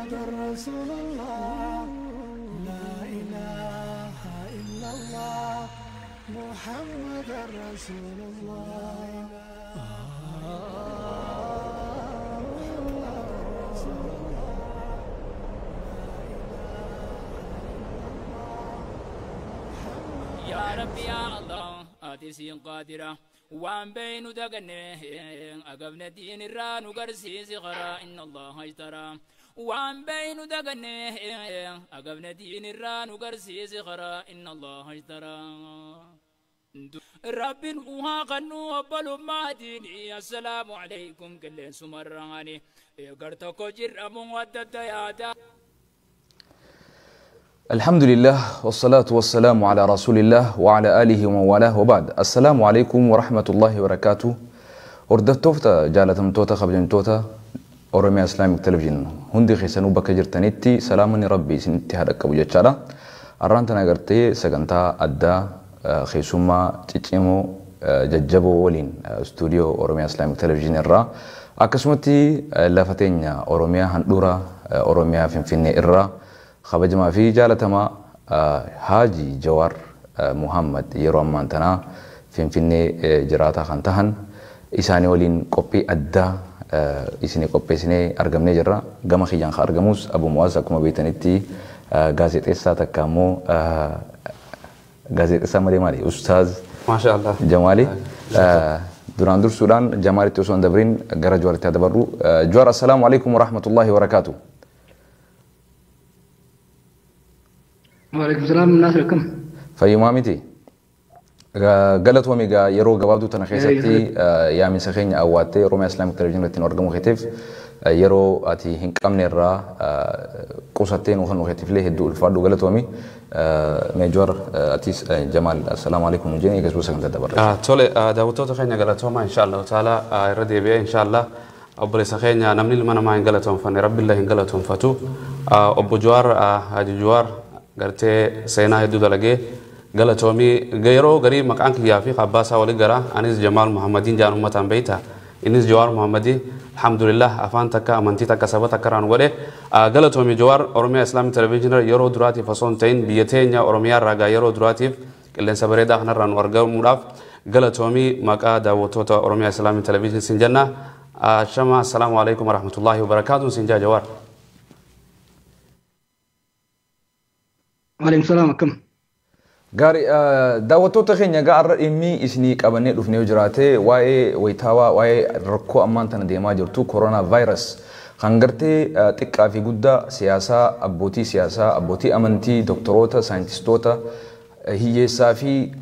محمد رسول الله لا إله إلا الله محمد رسول الله. يا ربي يا الله آتي قادرة وان بين دقنه أقبنا دين الران وقرسي غرا إن الله اشترى وان بين دقنه أقبنا دين الران وقرسي غرا إن الله اشترى رب وها غنو بلو ما ديني السلام عليكم كل سمراني قرتكو جرم ودد يا دا. الحمد لله والصلاة والسلام على رسول الله وعلى آله ومن والاه وبعد. السلام عليكم ورحمة الله وبركاته. Hordoftoota jaalatamtoota kabajamtoota Oromiyaa Islaamic Television hundi keessanuu bakka jirtanitti salaamni Rabbii isinitti haa dhaqqabu jechaadha. Har'aan tana agartee sagantaa addaa keessummaa ciccimoo jajjaboo waliin istuudiyoo Oromiyaa Islaamic Television irraa akkasumatti lafa teenya Oromiyaa handhuura Oromiyaa Finfinnee irraa kabajamaa fi jaalatamaa Haaji Jawaar Muhammad yeroo ammaan tanaa Finfinnee jiraataa kan tahan isaanii waliin qophii addaa isinii qopheessinee argamnee jirra. Gama kiyyaan kan argamus Abu Mu'aaz akkuma beektanitti gaazexeessaa takka immoo gaazexeessaa malee maali? Ustaaz Maasha Allah. Jamaali. Duraan dursuudhaan Jamaalitti osoo hin dabriin gara Jawaaritti haa dabarru. Jawaar, assalaamu alaikum warahmatullahi wabarakaatuh. Waalaikum salaam Naasir, akkam? Fayyumaa miti. Galatoomii egaa yeroo gabaabduu tana keessatti yaaminsa keenya awwaattee Oromiyaa Islaamic Television irratti nu argamu keetiif yeroo ati hin qabne irraa qusattee nu kennuu keetiif illee hedduu ulfaadhu galatoomii. Mee Jawaar atis Jamaal assalaamu alaikum nu jeen eegas sagantaa dabarra. Tole, daawwattoota keenya galatoomaa insha Allah taala irra deebi'ee insha Allah obboleessa keenya namni ilma namaa hin galatoonfanne Rabbillee hin galatoonfatu. Obbo Jawaar, Haaji Jawaar gartee seenaa hedduu dalagee galatoomii. Yeroo garii maqaan kiyyaa fi abbaasaa walii gara anis Jamaal Muhammadiin jaan uummataan beeyta, innis Jawaar Muhammadii. Alhamdulillah, afaan takka, amantii takka, saba takka irraan godhe. Galatoomii Jawaar. Oromiyaa Islaamic Television yeroo duraatiif osoo hin ta'in biyya teenya Oromiyaa irraa gaa yeroo duraatiif qilleensa bareedaa kanarraa nu argamuudhaaf galatoomii maqaa daawwattoota Oromiyaa Islaamic Television sin jenna. Shama assalaamu alaikum warahmatullahi wabarakaatuh sin jaa Jawaar. Waalaikum salaam, akkam? Gaarii, daawwattoota keenya egaa har'a dhimmi isinii qabannee dhufnee yoo jiraate waa'ee wayitaawaa, waa'ee rakkoo ammaan tana deemaa jirtu koronaa vaayirus kan gartee xiqqaa fi guddaa, siyaasaa, abbootii siyaasaa, abbootii amantii, doktoroota, saayintistoota, hiyyeessaa fi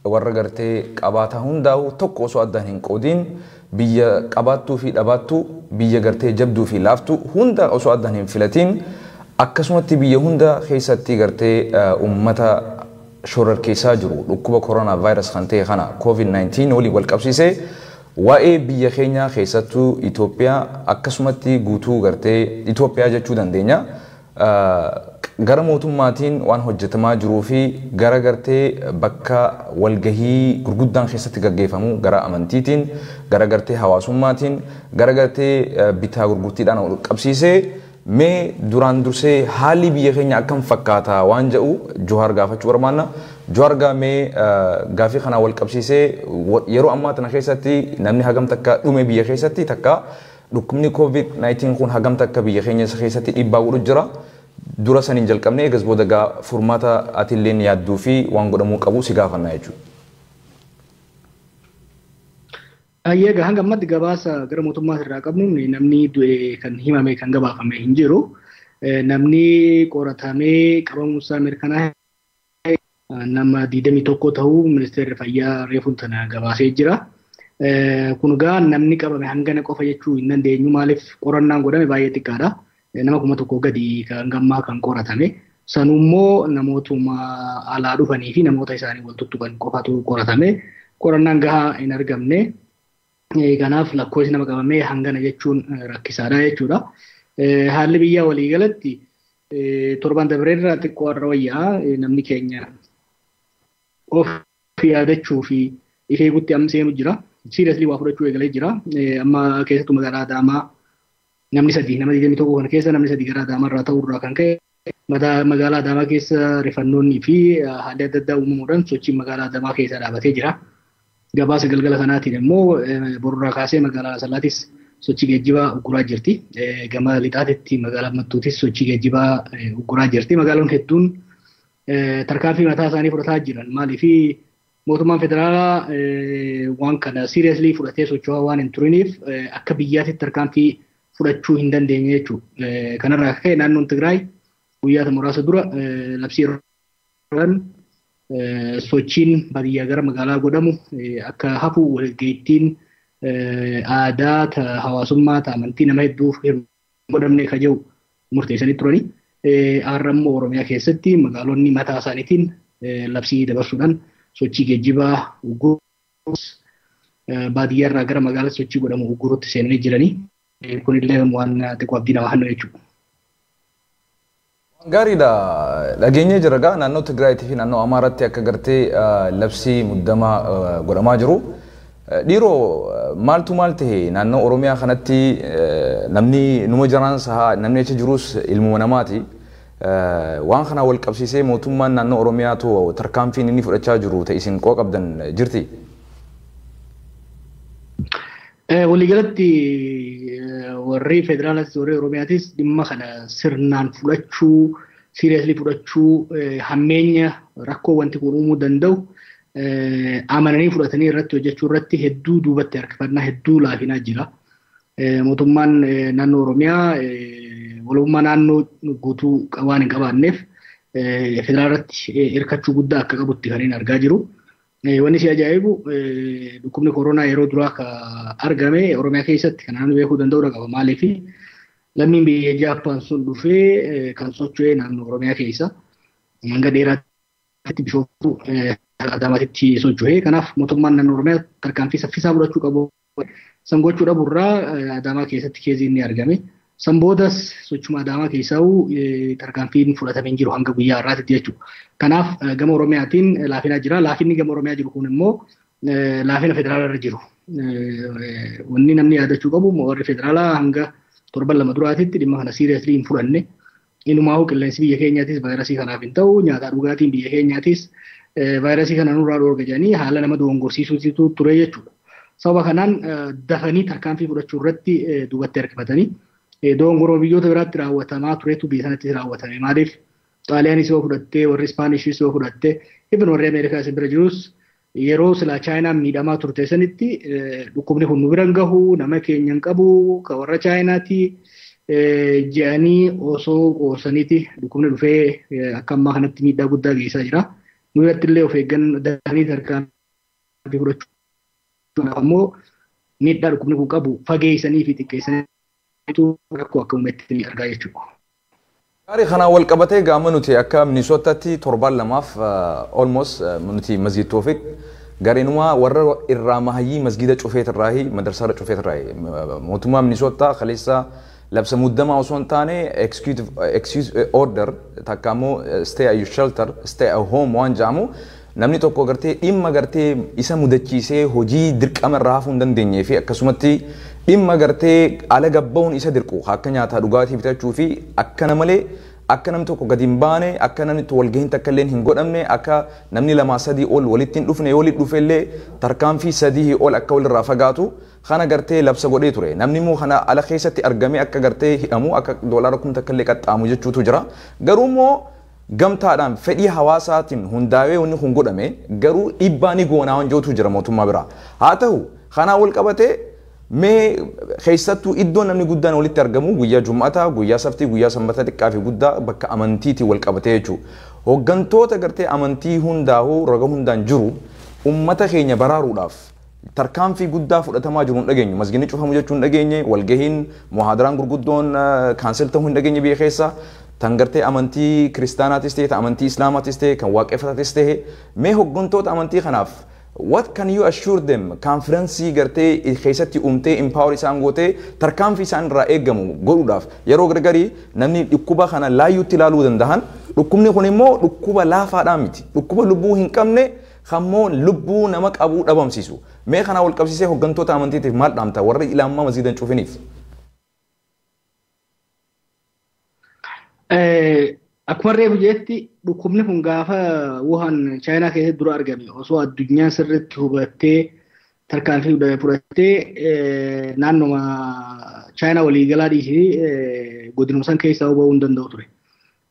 warra gartee qabaataa hundaa'u tokko osoo addaan hin qoodiin, biyya qabaattuu fi dhabaattuu, biyya gartee jabduu fi laaftuu hunda osoo addaan hin filatiin, akkasumatti biyya hunda keessatti gartee uummata shororkeessaa jiru dhukkuba koronaa vaayirus kan ta'e kana COVID-19 waliin wal qabsiisee waa'ee biyya keenyaa keessattuu Itoophiyaa akkasumatti guutuu gartee Itoophiyaa jechuu dandeenya. Gara mootummaatiin waan hojjetamaa jiruu fi gara gartee bakka walgahii gurguddaan keessatti gaggeeffamu, gara amantiitiin, gara gartee hawaasummaatiin, gara gartee bitaa gurgurtiidhaan wal qabsiisee mee duraan dursee haalli biyya keenya akkam fakkaata waan jedhu Jawaar gaafachuu barbaanna. Jawaar gaa mee gaafii kanaa wal qabsiisee yeroo ammaa tana keessatti namni hagam takka dhume biyya keessatti, takka dhukkubni COVID-19 kun hagam takka biyya keenya keessatti dhiibbaa godhu jira. Dura saniin jalqabnee eegas booda gaa furmaata atilleen yaadduu fi waan godhamuu qabu si gaafannaa jechuudha. Egaa hanga ammatti gabaasa gara mootummaa irraa qabnu namni du'e kan himame, kan gabaafame hin jiru. Namni qoratamee qabamuusaa mirkanaa'e nama 21 ta'uu ministeerri fayyaa reefuun tana gabaasee jira. Kun egaa namni qabame hangana qofa jechuu hin dandeenyu, maaliif qorannaan godhame baay'ee xiqqaadha. Nama 1000 gadi kan gammaa kan qoratame. Sanummoo namootuma alaa dhufanii fi namoota isaanii wal tuttuqan qofatu qoratame. Qorannaan gahaa hin argamne. Kanaaf lakkoofsi nama qabamee hangana jechuun rakkisaadha jechuudha. Haalli biyyaa waliigalatti torban dabreerraa xiqqoo har'a wayyaa, namni keenya of yaadachuu fi if eegutti amma seenu jira. Seriously waa fudhachuu eegalee jira. Amma keessattuu magaalaa Adaamaa Namni 3 nama 21 kana keessa namni 3 gara Adaamaa irraa ta'uu irraa kan ka'e magaalaa Adaamaa keessa rifannoonnii fi haalli adda addaa uumamuudhaan sochiin magaalaa Adaamaa keessa dhaabatee jira. Gabaasa galgala kanaatiin immoo borurraa kaasee magaalaa Asallaatis sochii geejjibaa ugguraa jirti. Gama lixaatitti magaalaa Mattuutis sochii geejjibaa ugguraa jirti. Magaalonni hedduun tarkaanfii mataa isaanii fudhataa jiran. Maaliif mootummaan federaalaa waan kana seriously fudhatee socho'aa waan hin turiniif akka biyyaatti tarkaanfii fudhachuu hin dandeenye jechuudha. Kanarraa akka ka'e naannoon Tigraay guyyaa muraasa dura labsii sochiin baadiyyaa gara magaalaa godhamu akka hafu walgaittiin aadaa hawaasummaa amantii nama hedduuf hin godhamne ka jiru murteessanii turani. Har'a immoo Oromiyaa keessatti magaalonni mataa isaaniitiin labsii dabarsuudhaan sochii geejjibaa ugguruus baadiyyaa irraa gara magaalaa sochii godhamu ugguruutti seenanii jiranii. Kunillee waan xiqqoo abdii nama hannu jechuudha. Gaariidha. Dhageenyee jira gaa naannoo Tigraayitii fi naannoo Amaaraatti akka gartee labsii muddamaa godhamaa jiru. Dhiiroo maaltu maal ta'e naannoo Oromiyaa kanatti namni numa jiraan sahaa namni achi jirus ilmuma namaati. Waan kana wal qabsiisee mootummaan naannoo Oromiyaatu tarkaanfiin inni fudhachaa jiru ta'e isin qoo qabdan jirti. Waliigalatti warri federaalas warri Oromiyaatis dhimma kana sirnaan fudhachuu, seriously fudhachuu, hammeenya rakkoo wanti kun uumuu danda'u amananii fudhatanii irratti hojjechuu irratti hedduu duubatti harkifannaa hedduu laafinaa jira. Mootummaan naannoo Oromiyaa walummaa naannoo guutuu waan hin qabaanneef federaala irratti hirkachuu guddaa akka qabutti kan inni argaa jiru. Wanni si ajaa'ibu dhukkubni koronaa yeroo duraa akka argame Oromiyaa keessatti kan namni beekuu danda'udha qaba. Maaliif lammiin biyya Jaappaan sun dhufee kan socho'e naannoo Oromiyaa keessa hanga dheeraatti Bishooftuu Adaamaatti socho'e. Kanaaf mootummaan naannoo Oromiyaa tarkaanfii saffisaa fudhachuu qabu. San gochuu dhabuurraa Adaamaa keessatti keeziin ni argame. San boodas sochuma Adaamaa keessaa tarkaanfiin fudhatamee jiru hanga guyyaa har'aatti jechuudha. Kanaaf gama Oromiyaatiin laafinaa jira. Laafinni gama Oromiyaa jiru kun immoo laafina federaalaa irra jiru. Wanni namni yaadachuu qabu warri federaalaa hanga torban 2 duraatitti dhimma kana seriously hin fudhanne. Inumaa'uu qilleensi biyya keenyaatis vaayirasii kanaaf hin ta'u, nyaataa dhugaatiin biyya keenyaatis vaayirasii kana nurraa dhoorga jedhanii haala nama dogongorsiisuutu ture jechuudha. Sababa kanaan dafanii tarkaanfii fudhachuu irratti duubatti harkifatanii dogongoroo biyyoota biraatti raawwatamaa turetu biyya sanattis raawwatame. Maaliif Xaaliyaanis yoo fudhattee, warri Ispaanishis yoo fudhattee, even warri Ameerikaas bira jirus yeroo silaa Chaayinaan miidhamaa turte sanitti dhukkubni kun nu bira hin gahu, nama keenya hin qabu, kan warra Chaayinaati jedhanii osoo qoosaniiti dhukkubni dhufee akka ammaa kanatti miidhaa guddaa geessisaa jira. Nu biratti illee of eeggannoo dafanii tarkaanfii fudhachuudhaaf ammoo miidhaa dhukkubni kun qabu fageessanii fi xiqqeessanii rakkoo akka uumetti argaa jechuudha. Gaarii kanaan wal qabatee gaama nuti akka Minisootaatti torban 2 almost nuti masjid Toofiq gareenumaa warra irraa mahayyii masgida cufeetirraahi madarsaarra cufeetirraahi mootummaa Minisootaa kaleessa labsa muddamaa osoo hin taane executive order takka immoo stay at your shelter, stay at home waan jedhamu namni tokko gartee dhimma gartee isa mudachiisee hojii dirqama irraa hafuu hin dandeenyee fi akkasumatti dhimma gartee ala gabba'uun isa dirqu akka nyaataa dhugaatii bitachuu fi akkana malee akka namni tokko gadi hin baane, akka namni walgahiin takka illee hin godhamne, akka namni 2 3 ol walitti hin dhufne, yoo walitti dhufe illee tarkaanfii 3 ol akka walirraa fagaatu kana gartee labsa godhee ture. Namni immoo kana ala keessatti argame akka gartee hidhamu akka $10,000 takka illee qaxxaamu jechuutu jira. Garuu immoo gamtaadhaan fedhii hawaasaatiin hundaa'ee wanni kun godhame garuu dhiibbaa ni goonaa waan jirutu jira mootummaa biraa. Haa ta'u kanaa wal qabatee mee keessattuu iddoo namni guddaan walitti argamu guyyaa Jum'ataa, guyyaa Saftii, guyyaa Sanbata xiqqaa fi guddaa bakka amantiitiin wal qabatee jechuudha. Hooggantoota gartee amantii hundaa'uu roga hundaan jiru uummata keenya baraaruudhaaf tarkaanfii guddaa fudhatamaa jiru hin dhageenyu. Masginni cufamu jechuu hin dhageenye, walgahiin muhaadaraan gurguddoon kaansel ta'uu hin dhageenye biyya keessa. Tan gartee amantii kiristaanaatis ta'e, amantii islaamaatis ta'e, kan waaqeffataatis ta'e mee hooggantoota amantii kanaaf what can you assure them? Conference gartee keessatti uumtee empower isaan gootee tarkaanfii isaan irraa eegamu godhuudhaaf yeroo gargarii namni dhukkuba kana laayyuutti ilaaluu danda'an. Dhukkubni kun immoo dhukkuba laafaadhaa miti, dhukkuba lubbuu hin qabne kammoo lubbuu nama qabuu dhabamsiisu. Mee kana wal qabsiisee hooggantoota amantiitiif maal dhaamta warra ilaamaa masgiidan cufiniif? Akkuma reefu jetti dhukkubni kun gaafa Wuhan Chaayinaa keessatti dura argame osoo addunyaan sirriitti hubattee tarkaanfii fudhattee naannoma Chaayinaa waliigalaa dhiisee godinuma san keessaa bahuu hin danda'u ture.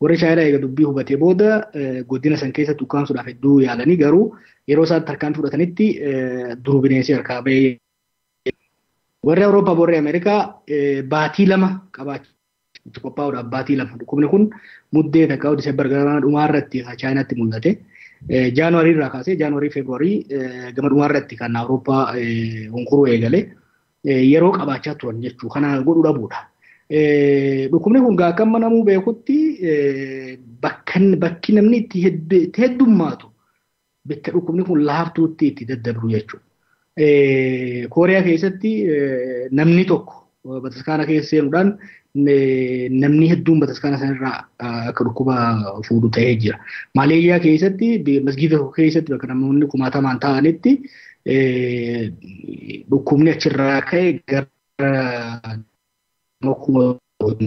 Warri Chaayinaa eega dubbii hubatee booda godina san keessatti ukkaamsuudhaaf hedduu yaalanii garuu yeroo isaan tarkaanfii fudhatanitti duruu bineensi harkaa bahee. Warri Awurooppaa warri Ameerikaa baatii 2 qabaachuu itti qophaa'uudhaaf baatii 2 dhukkubni kun muddee takka Diseembar gara dhumaa irratti Chaayinaatti mul'ate. Jaanuwaarii irraa kaasee Jaanuwaarii Feebruwaarii gama dhumaa irratti kan Awurooppaa hunkuruu eegale yeroo qabaachaa turan jechuu kana godhuu dhabuudha. Dhukkubni kun akka amma namuu beekutti bakki namni itti heddummaatu bakka dhukkubni kun laaftuutti itti daddabru jechuudha. Kooriyaa keessatti namni tokko bataskaana keessa seenuudhaan namni hedduun bataskaana sanarraa akka dhukkuba fuudhu ta'ee jira. Maleeyyaa keessatti masgiida tokko keessatti bakka namoonni kumaatamaan ta'anitti dhukkubni achirraa ka'e gara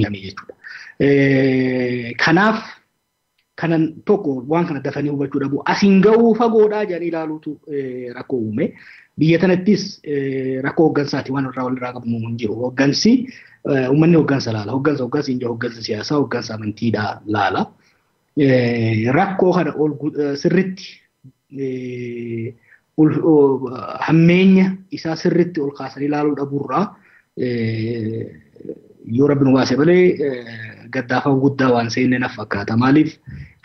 jechuudha. Kanaaf kanan tokko waan kana dafanii hubachuu dhabu asiin ga'uu fagoodhaa jedhanii ilaaluutu rakkoo uume. Biyya tanattis rakkoo hooggansaati waan irraa walirraa qabnu hin jiru. Hooggansi uummanni hooggansa laala. Hooggansa hooggansi hin jiru hooggansa siyaasaa hooggansa amantiidhaa laala. Rakkoo kana ol sirritti hammeenya isaa sirritti ol kaasanii ilaaluu dhabuurraa yoo rabbi nu baase malee gaddaafaa guddaa waan seenne naaf fakkaata. Maaliif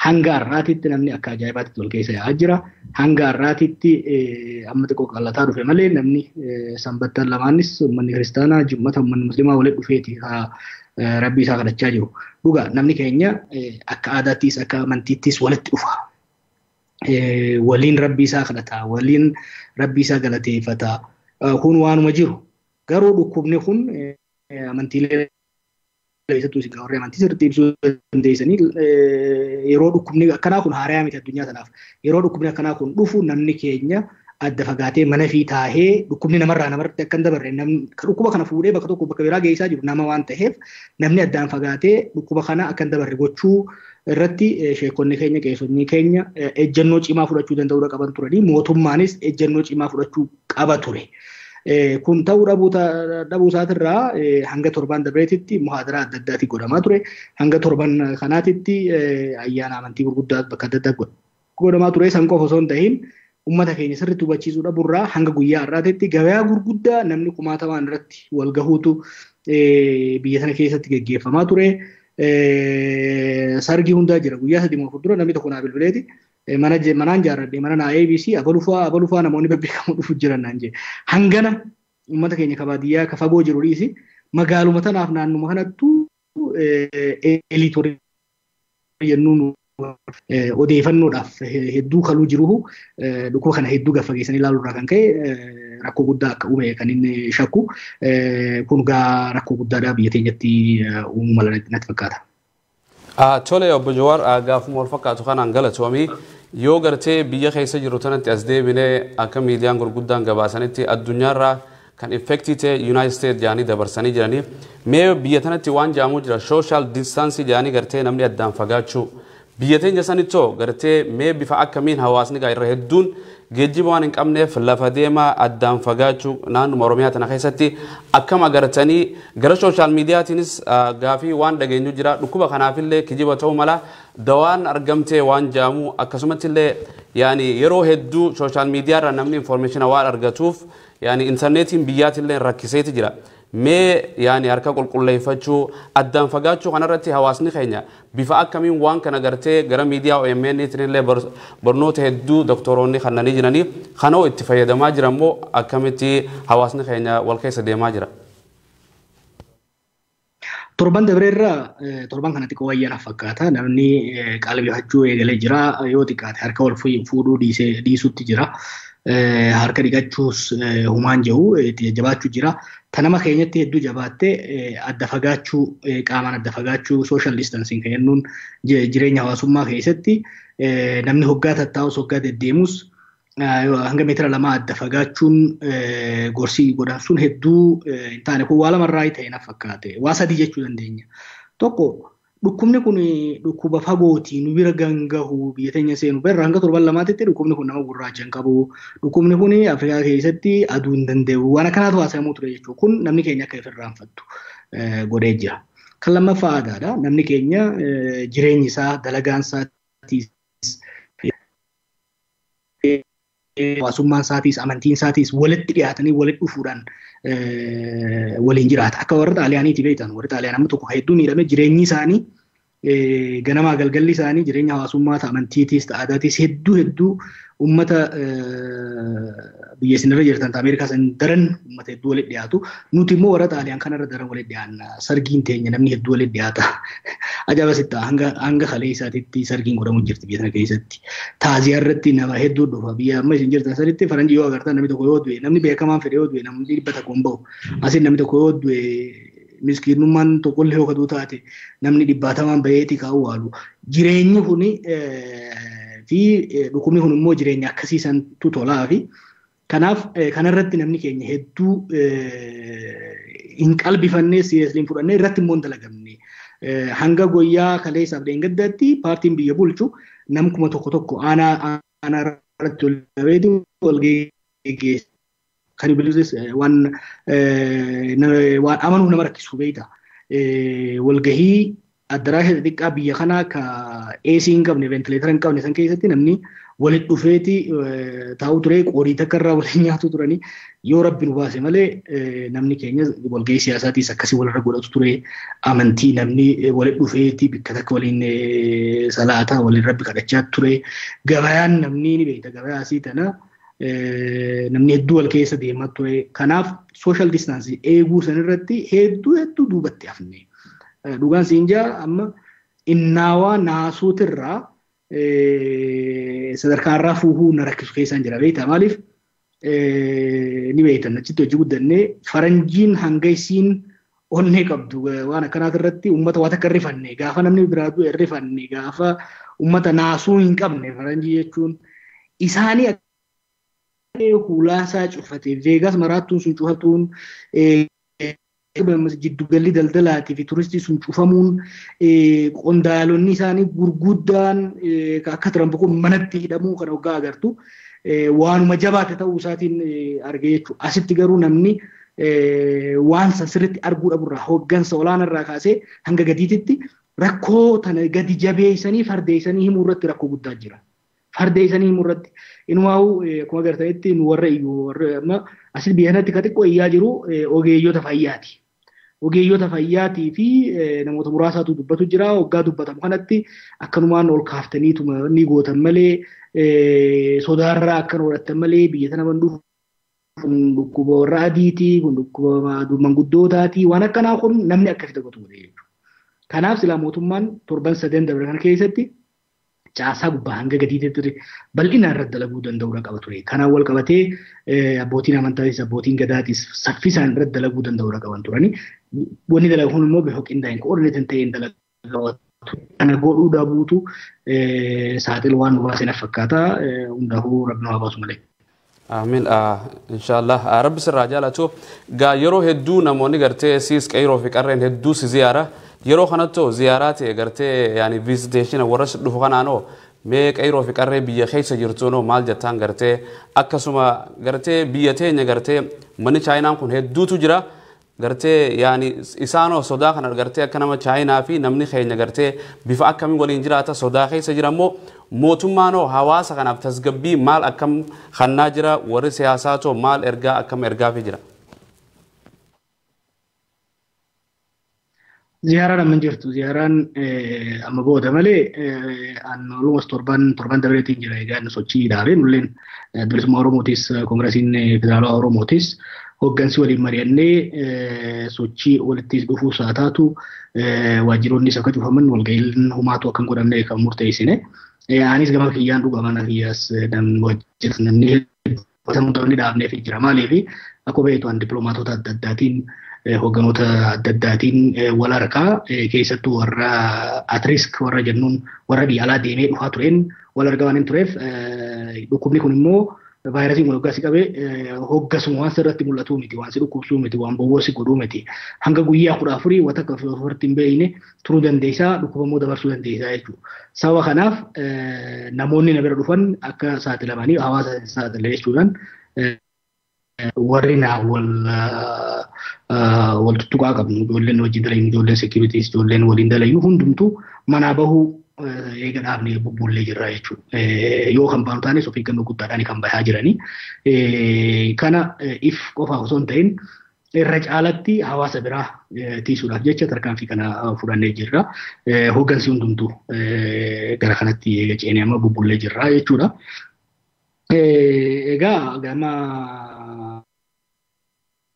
hanga har'aatitti namni akka ajaa'ibaatti wal keessa yaa'aa jira. Hanga har'aatitti amma xiqqoo qallataa dhufe malee namni sanbattan lamaanis uummanni kiristaanaa jimmata uummanni musliimaa walitti dhufeeti rabbii isaa kadhachaa jiru. Dhugaa namni keenya akka aadaattis akka amantiittis walitti dhufa. Waliin rabbii isaa kadhata, waliin rabbii isaa galateeffata. Kun waanuma jiru. Garuu dhukkubni kun amantiilee keessattuu isin warri amantii sirriitti ibsuu dandeessanii yeroo dhukkubni akkanaa kun haaraa miti addunyaa tanaaf. Yeroo dhukkubni akkanaa kun dhufu namni keenya adda fagaatee mana fi taahee dhukkubni namarraa namarratti akka hin dabarre namni dhukkuba kana fuudhee bakka tokko bakka biraa geessaa jiru nama waan ta'eef namni addaan fagaatee dhukkuba kana akka hin dabarre gochuu irratti sheekonni keenya qeessonni keenya ejjennoo cimaa fudhachuu danda'uu qaban turanii mootummaanis ejjennoo cimaa fudhachuu qaba ture. Kun ta'uu dhabuu isaatirraa hanga torban dabreetitti muhaadaraa adda addaati godhamaa ture. Hanga torban kanaatitti ayyaana amantii gurguddaa bakka adda addaa godhamaa ture. San qofa osoo hin tahin uummata keenya sirriitti hubachiisuu dhabuurraa hanga guyyaa har'aatitti gabayaa gurguddaa namni kumaatamaan irratti wal gahuutu biyya sana keessatti geggeeffamaa ture. Sargii hundaa jira. Guyyaa 3 dura namni tokko naa bilbileeti. Manaan jaarradhe mana naa ABC abalufaa namoonni bebbeekamoo dhufu jiran naan jedhe. Hangana uummata keenya ka baadiyyaa ka fagoo jiru dhiisi magaaluma tanaaf naannuma kanattuu eliitorii jennuun odeeffannoodhaaf hedduu kaluu jiru dhukkuba kana hedduu gaffageessanii ilaaluurraa kan ka'e rakkoo guddaa akka uume kan inni shakku kun gaa rakkoo guddaadha biyya teenyatti uumuu mala natti fakkaata. Tole obbo Jawaar gaafuma wal fakkaatu kanaan galatoomii yoo gartee biyya keessa jiru tanatti as deebinee akka miidiyaan gurguddaan gabaasanitti addunyaarraa kan effektii ta'e United States jedhanii dabarsanii jiranii mee biyya tanatti waan jedhamu jira social distance jedhanii gartee namni addaan fagaachuu biyya teenya sanittoo gartee mee bifa akkamiin hawaasni gaa irra hedduun geejjiba waan hin qabneef lafa deemaa addaan fagaachuu naannuma Oromiyaa tana keessatti akkam agartanii gara sooshaal miidiyaatiinis gaafii waan dhageenyu jira dhukkuba kanaafillee kijiba ta'uu mala dawaan argamtee waan jedhamu akkasumatti illee yaani yeroo hedduu sooshaal miidiyaarraa namni informeeshina waan argatuuf yaani intarneetiin biyyaatillee rakkiseeti jira. Mee yaani harka qulqulleeffachuu addaan fagaachuu kanarratti hawaasni keenya bifa akkamiin waan kana gartee gara miidiyaa OMN illee barnoota hedduu doktoroonni kannanii jiranii kanoo itti fayyadamaa jiran moo akkamitti hawaasni keenya wal keessa deemaa jira? Torban dabreerraa torban kanatti wayyaa fakkaata. Namni qalbeeffachuu eegalee jira. Yoo xiqqaate harka wal fuudhuu dhiisutti jira. Harka dhiqachuus humaan jiru itti jajjabaachuu jira. Tanama keenyatti hedduu jabaattee adda fagaachuu qaamaan adda fagaachuu social distancing kan jennuun jireenya hawaasummaa keessatti namni hoggaa tattaa'us hoggaa deddeemus hanga meetira 2 adda fagaachuun gorsii godhan sun hedduu hin taane kun waa lamarraa ta'e na fakkaate. Waa sadii jechuu dandeenya. Tokko Dhukkubni kun dhukkuba fagooti nu bira gangahu biyya teenya seenu berra hanga torban lamaatitti dhukkubni kun nama gurraacha hin qabu. Dhukkubni kun Afrikaa keessatti aduu hin danda'u. Waan akkanaatu haasa'amuu ture jechuudha. Kun namni keenya akka ifirraanfattu godhee jira. Kan lammaffaa aadaadha. Namni keenya jireenyi isaa dalagaan isaatiis hawaasummaan isaatiis amantiin isaatiis walitti dhiyaatanii walitti dhufuudhaan waliin jiraata. Akka warra Xaaliyaaniiti beektan warri Xaaliyaan amma tokko hedduu miidhame jireenyi isaanii ganamaa galgalli isaanii jireenya hawaasummaa amantiitiis aadaatiis hedduu hedduu uummata biyya isinirra jirtan Ameerikaa san daran uummata hedduu walitti dhiyaatu. Nuti immoo warra Xaaliyaan kanarra daran walitti dhiyaanna. Sargiin teenya namni hedduu walitti dhiyaata. Ajaa'iba sitta hanga kalee isaatiitti sargiin godhamu jirti biyya sana keessatti. Taaziyaa irratti nama hedduu dhufa. Biyya amma isin jirtan sanitti faranjii yoo agartan namni tokko yoo du'e namni beekamaan fedhe yoo du'e namni 100 hin bahu. Asiin namni tokko yoo du'e miskiinummaan tokkollee yoo kaduu taate namni 100 baheeti kaa'u waalu. Jireenyi kuni fi dhukkubni kun immoo jireenya akkasii santu tolaa fi kanaaf kanarratti namni keenya hedduu hin qalbifannee seriously hin fudhannee irratti immoo hin dalagamne. Hanga guyyaa kaleessaaf dheengaddaatti paartiin biyya bulchu nam 1000 aanaa irratti wal qabeeti wal geggeessa. Kan bilbilis waan amanuuf nama rakkisu beekta. Walgahii addaraasha xixiqqaa biyya kanaa ka AC hin qabne ventileetara hin qabne san keessatti namni walitti dhufeeti taa'u ture qorii takka irraa waliin nyaatu turanii yoo rabbi nu baase malee namni keenya walgahii siyaasaatiis akkasii walirra godhatu ture amantii namni walitti dhufeeti bikka takka waliin salaataa waliin rabbi kadhachaa ture gabayaan namni ni beekta gabayaa asii tana namni hedduu wal keessa deemaa ture kanaaf social distance eeguu sanirratti hedduu hedduu duubatti hafne. Dhugaan siin jaa amma innaawaa naasuutirraa sadarkaarraa fuuhuu na rakkisu keessaan jira beektaa maaliif ni beektan achitti hojii guddannee faranjiin hanga isiin onnee qabdu waan akkanaatirratti uummata waa takka rifanne gaafa namni biraa du'e rifanne gaafa uummata naasuu hin qabne faranjii jechuun isaanii hulaasaa cufate Veegas maraattuun sun cufatuun jiddugalli daldalaatii fi turistii sun cufamuun qondaalonni isaanii gurguddaan akka Tiraamp kun manatti hidhamuu kan hoggaa agartu waanuma jabaate ta'uu isaatiin argee jechuudha. Asitti garuu namni waan san sirriitti arguu dhaburraa hoggansa olaanarraa kaasee hanga gadiititti rakkoo tana gadi jabeessanii fardeessanii himuu irratti rakkoo guddaa jira. Fardeessanii himuu irratti inumaa'uu akkuma agartanitti nu warra iyyuu warra amma asitti biyya kanatti ka xiqqoo iyyaa jiru ogeeyyota fayyaati. Ogeeyyota fayyaatii fi namoota muraasaatu dubbatu jira. Hoggaa dubbatamu kanatti akkanumaan ol kaaftaniituma ni gootan malee sodaarraa akkan godhattan malee biyya tana banduuf kun dhukkuba warra adiitii kun dhukkuba manguddootaati waan akkanaa kun namni akkasitti godhu godhe jechuudha. Kanaaf silaa mootummaan torban 3 dabre kana keessatti caasaa gubbaa hanga gadiitti bal'inaan irratti dalaguu danda'uudha qaba ture. Kanaan wal qabatee abbootiin amantaatis abbootiin gadaatis saffisaan irratti dalaguu danda'uudha qaban turani. Wanni dalagu kun immoo bifa qindaa'een coordinated ta'een dalagaa. Kana godhuu dhabuutu saaxil waan nu baase na fakkaata. Hundaafuu rabbi nu haa baasu malee. Amiin. Inshaallah. Rabbi sirraa jaalatu. Gaa yeroo hedduu namoonni gartee siis qeyroo fi qarreen hedduu si ziyaara. Yeroo kanatto ziyaaraa ta'e gartee yaani visitation warra si dhufu kanaanoo mee qeyroo fi qarree biyya keessa jirtuunoo maal jettaan gartee akkasuma gartee biyya teenya gartee manni chaayinaan kun hedduutu jira. Gartee yaani isaanoo sodaa kana gartee akka nama chaayinaa fi namni keenya gartee bifa akkamiin waliin jiraata sodaa keessa jira immoo mootummaanoo hawaasa kanaaf tasgabbii maal akkam kannaa jira warri siyaasaatoo maal ergaa akkam ergaafi jira. Ziyaaraan amma jirtu ziyaaraan amma booda malee almost torban dabaleetiin jira egaa inni sochii dhaabee nulleen bilisummaa Oromootis koongirasiin federaalawaa Oromootis hoggansi waliin mari'annee sochii walitti dhufuus haa taatu waajjiroonnis akka cufaman walga'iin humaatu akka hin godhamne kan murteessine. Anis gama kiyyaan dhuga mana kiyyaas namni hedduun dhaabneef jira maaliif akkuma beektu an dippiloomaatota adda addaatiin hogganoota adda addaatiin wal harkaa keessattuu warra at risk warra jennuun warra biyya alaa deemee dhufaa tureen wal argaa waan hin tureef dhukkubni kun immoo Vaayirasiin kun hoggaa si qabee hoggasuma waan sirratti mul'atuu miti, waan si dhukkubsuu miti, waan bowwoo si godhuu miti. Hanga guyyaa 14 wanta akka ofirratti hin beekne turuu dandeessaa, dhukkuba immoo dabarsuu dandeessaa jechuudha. Sababa kanaaf namoonni na bira dhufan akka saaxilamanii hawaasa saaxilan jechuudhaan warri naa wal tuttuqaa qabnu, ijoolleen wajjin dalaynu, ijoolleen securities, ijoolleen waliin dalaynu hundumtuu manaa bahuu eega dhaabnee bubbuullee jirra jechuudha. Yoo kan baanu taanes of eeggannoo guddaadhaan kan bahaa jiranii. Kana if qofaaf osoo hin ta'in irra caalatti hawaasa biraa tiisuudhaaf jecha tarkaanfii kana fudhannee jirra. Hooggansi hundumtuu gara kanatti eega ceenee amma bubbullee jirra jechuudha. Egaa gama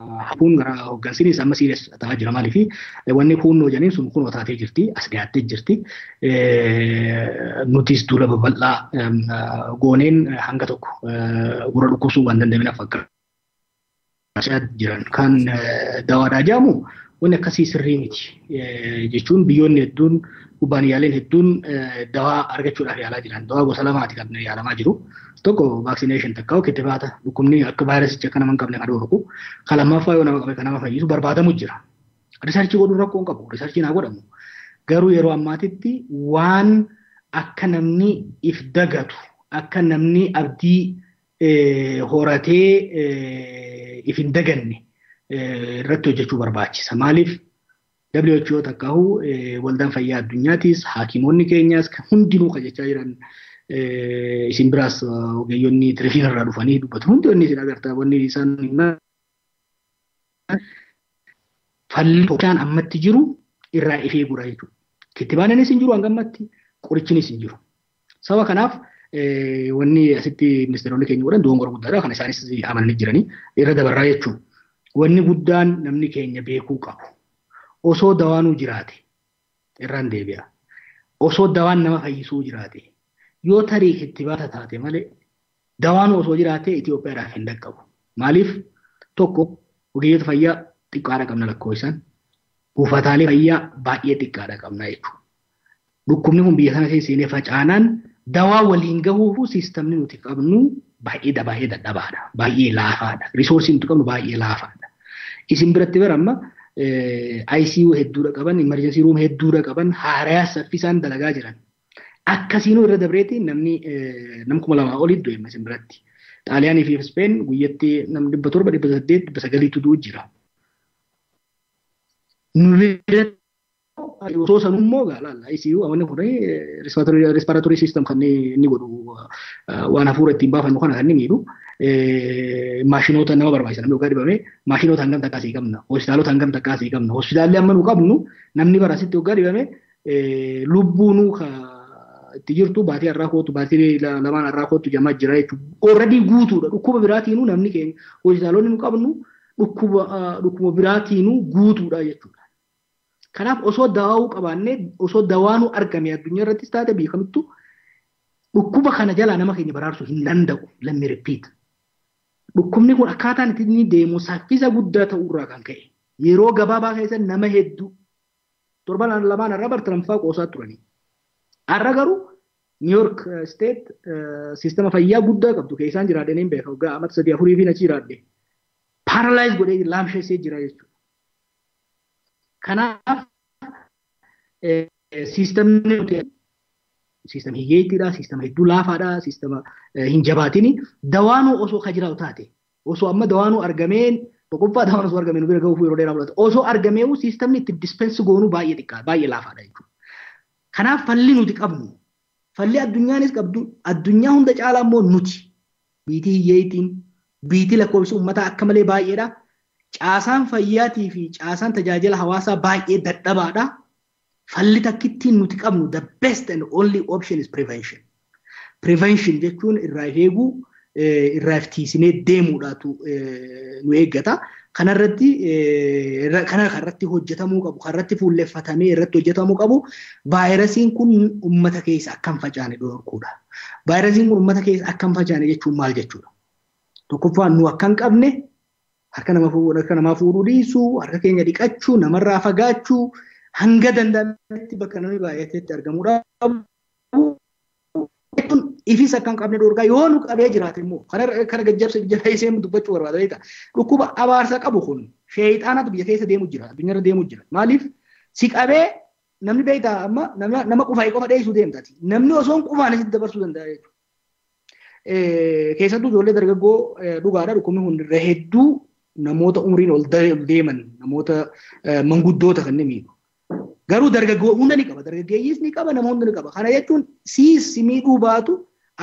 hafuun gara hooggansiinis amma serious ta'aa jira. Maaliif wanni kunnoo jedhaniin sun kunoo taatee jirti, as dhiyaattee jirti. Nutis duula babal'aa gooneen hanga tokko gurra dhukkubsuu waan danda'ameen fakkaata jiran. Kan dawaadhaa jedhamu wanni akkasii sirrii miti jechuun biyyoonni hedduun, kubbaaniyyaaleen hedduun dawaa argachuudhaaf yaalaa jiran. Dawaa gosa lamaati kan yaalamaa jiru. Tokko vaccination takka kittibaata dhukkubni akka vaayirasicha akka nama hin qabne kan dhorku. Kan lammaffaa yoo nama qabe kan nama fayyisu barbaadamu jira. Research godhuun rakkoo hin qabu. Researchiin haa godhamu. Garuu yeroo ammaatitti waan akka namni if dagatu, akka namni abdii horatee if hin daganne irratti hojjechuu barbaachisa. Maaliif WHO takkaahu waldaan fayyaa addunyaatis, haakimoonni keenyaas hundinuu kan jechaa jiran, isin biraas ogeeyyonni televiziyoona irraa dhufanii dubbatu, hundi wanni isin agartaa wanni isaan himan, falli tokkichaan ammatti jiru irraa ifee gura jechuudha. Kittibaannis hin jiru hanga ammatti, qorichinis hin jiru. Sababa kanaaf wanni asitti ministeeronni keenya godhan dogongora guddaadha. Kan isaanis amananii jiranii irra dabarraa jechuudha. Wanni guddaan namni keenya beekuu qabu, osoo dawaanuu jiraate, irraan deebi'a. Osoo dawaan nama fayyisuu jiraate, yoo tarii kittibaata taate malee, dawaan osoo jiraate Itoophiyaadhaaf hin dhaqqabu. Maaliif? Tokko, ogeeyyota fayyaa xiqqaadha qabna lakkoofsaan. Buufataalee fayyaa baay'ee xiqqaadha qabna jechuudha. Dhukkubni kun biyya kana keessa seenee facaanaan dawaa waliin gahuufu siistamni nuti qabnu baay'ee baay'ee dadhabaadha. Baay'ee laafaadha. Resourceiin nuti qabnu baay'ee laafaadha. Isin biratti bara amma ICU hedduudha qaban, emergency room hedduudha qaban, haarayaa saffisaan dalagaa jiran. Akkasiinuu irra dabreeti namni nam 2000 olii du'e isin biratti. Xaaliyaanii fi Speen guyyatti nam 700, 800, 900tu du'u jira. Nu biratti osoo sanummoo gaalaala ICU wanni kun respiratory system kan inni godhu, waan hafuura ittiin baafannu kana kan inni miidhu, maashinoota nama barbaachisan. Namni waggaa dhibame maashinoota hangam takkaa asii qabna? Hospitaalota hangam takkaa asii qabna? Hospitaalli amma nu qabnu, namni bara asitti waggaa dhibame lubbuunuu itti jirtu baatii har'aa kootu, baatii lamaan har'aa kootu jamaa jira jechuudha. Already guutuudha. Dhukkuba biraatiinuu namni keenya hospitaalonni nu qabnu dhukkuba biraatiinuu guutuudha jechuudha. Kanaaf osoo dawaa'uu qabaannee, osoo dawaanuu argame, addunyaa irrattis taate biyya kamittuu dhukkuba kana jalaa nama keenya baraarsuu hin danda'u. Let me repeat. Dhukkubni kun akkaataan itti inni deemu saffisa guddaa ta'uurraa kan ka'e yeroo gabaabaa keessa nama hedduu, torban lamaan irraa bar Tirampfaa qoosaa turanii. Har'a garuu New York State siistama fayyaa guddaa qabdu keessaan jiraadheen hin beeka, waggaa amata sadii afurii fi achi jiraadhe. Paralyze godhee laamsheessee jira jechuudha. Kanaaf siistamni nuti siistama hiyyeettiidha, siistama hedduu laafaadha, siistama hin jabaatini. Dawaanuu osoo ka jiraatu taate, osoo amma dawaanuu argameen, tokkoffaa dawaan osoo argameen bira gahuuf yeroo dheeraa fudhata. Osoo argameewu siistamni itti dispense goonuu baay'ee xiqqaa, baay'ee laafaadha jechuudha. Kanaaf falli nuti qabnu, falli addunyaanis qabdu, addunyaa hunda caalaa immoo nuti biitii hiyyeettiin, biitii lakkoofsi uummataa akka malee baay'eedha. Caasaan fayyaatii fi caasaan tajaajila hawaasaa baay'ee dadhabaadha. Falli takkittiin nuti qabnu, the best and only option is prevention. Prevention jechuun irraa if eeguu, irraa if tiisinee deemuudhaatu nu eeggata. Kanarratti kana irratti hojjetamuu qabu, kanarratti fuulleffatamee irratti hojjetamuu qabu, vaayirasiin kun uummata keessa akka hin facaane dhorkuudha. Vaayirasiin kun uummata keessa akka hin facaane jechuun maal jechuudha? Tokkoffaa, nu akka hin qabne harka namaa fuudhuu dhiisuu, harka keenya dhiqachuu, namarraa fagaachuu, hanga danda'ametti bakka namni baay'atetti argamuu dhabu. ifis akka hin qabne dhorkaa yoo nu qabee jiraate immoo kana gajjabsa jabeessee dubbachuu barbaada beektaa. Dhukkuba abaarsa qabu kun sheexaanatu biyya keessa deemu jira, addunyaarra deemu jira. Maaliif si qabee namni beektaa amma nama qufaa'ee qofa dheessuu deemtaati. Namni osoo hin qufaan asitti dabarsuu danda'a jechuudha. Keessattuu ijoollee dargaggoo dhugaadha dhukkubni kun irra hedduu namoota umriin ol deeman namoota manguddoota kan miidhu. Garuu dargaggoo hunda ni qaba, dargaggeeyyiis ni qaba, nama hunda ni qaba. Kana jechuun siis si miidhuu baatu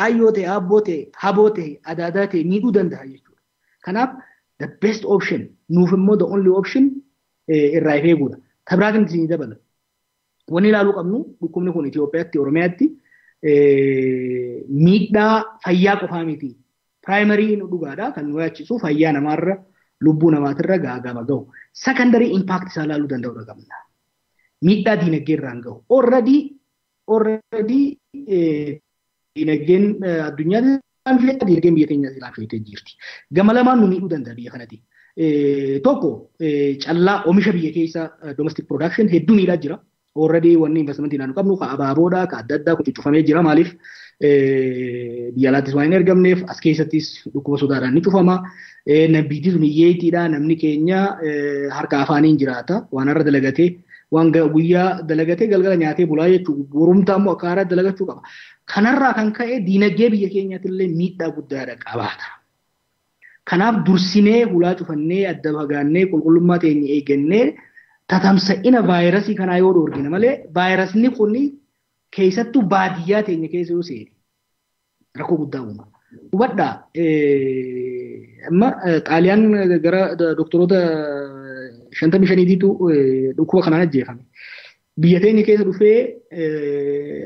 ayyoo ta'e, abboo ta'e, haboo ta'e, adaadaa ta'e miidhuu danda'a jechuudha. Kanaaf the best option nuuf immoo the only option irraa if eeguudha. Tabiraatiin isin dabala. Wanni ilaaluu qabnu dhukkubni kun Itoophiyaatti, Oromiyaatti miidhaa fayyaa qofaa miti. Primary dhugaadha kan nu yaachisu fayyaa namaarra lubbuu namaatirra gaagama gahu. Secondary impact isaa ilaaluu danda'uu qabna. Miidhaa diinagdee irraan gahu. Already diinagdeen addunyaa diinagdeen biyya keenyaas laafeetee jirti. Gama lamaan nu miidhuu danda'a biyya kanatti. Tokko callaa oomisha biyya keessa domestic production hedduu miidhaa jira. Already wanni investmentii naannoo qabnu ka abaaboodha ka adda addaa cufamee jira. Maaliif biyya alaattis waan hin ergamneef as keessattis dhukkuba sodaadhaan ni cufama. Biyyi sun hiyyeettiidha. Namni keenya harka afaaniin jiraata. Waan har'a dalagatee waan guyyaa dalagatee galgala nyaatee bulaa jechuudha. Borumtaa immoo akka haaraatti dalagachuu qaba. Kanarraa kan ka'e diinagdee biyya keenyaatti miidhaa guddaadha qabaata. Kanaaf dursinee hulaa cufannee adda fagaannee qulqullummaa teenya eeggannee tatamsa'ina vaayirasii kanaa yoo dhoorgine malee vaayirasni kun keessattuu baadiyyaa teenya keessa yoo seene rakkoo guddaa uuma. Hubadhaa amma Xaaliyaan gara doktoroota 55tiitu dhukkuba kanaan ajjeefame. Biyya teenya keessa dhufee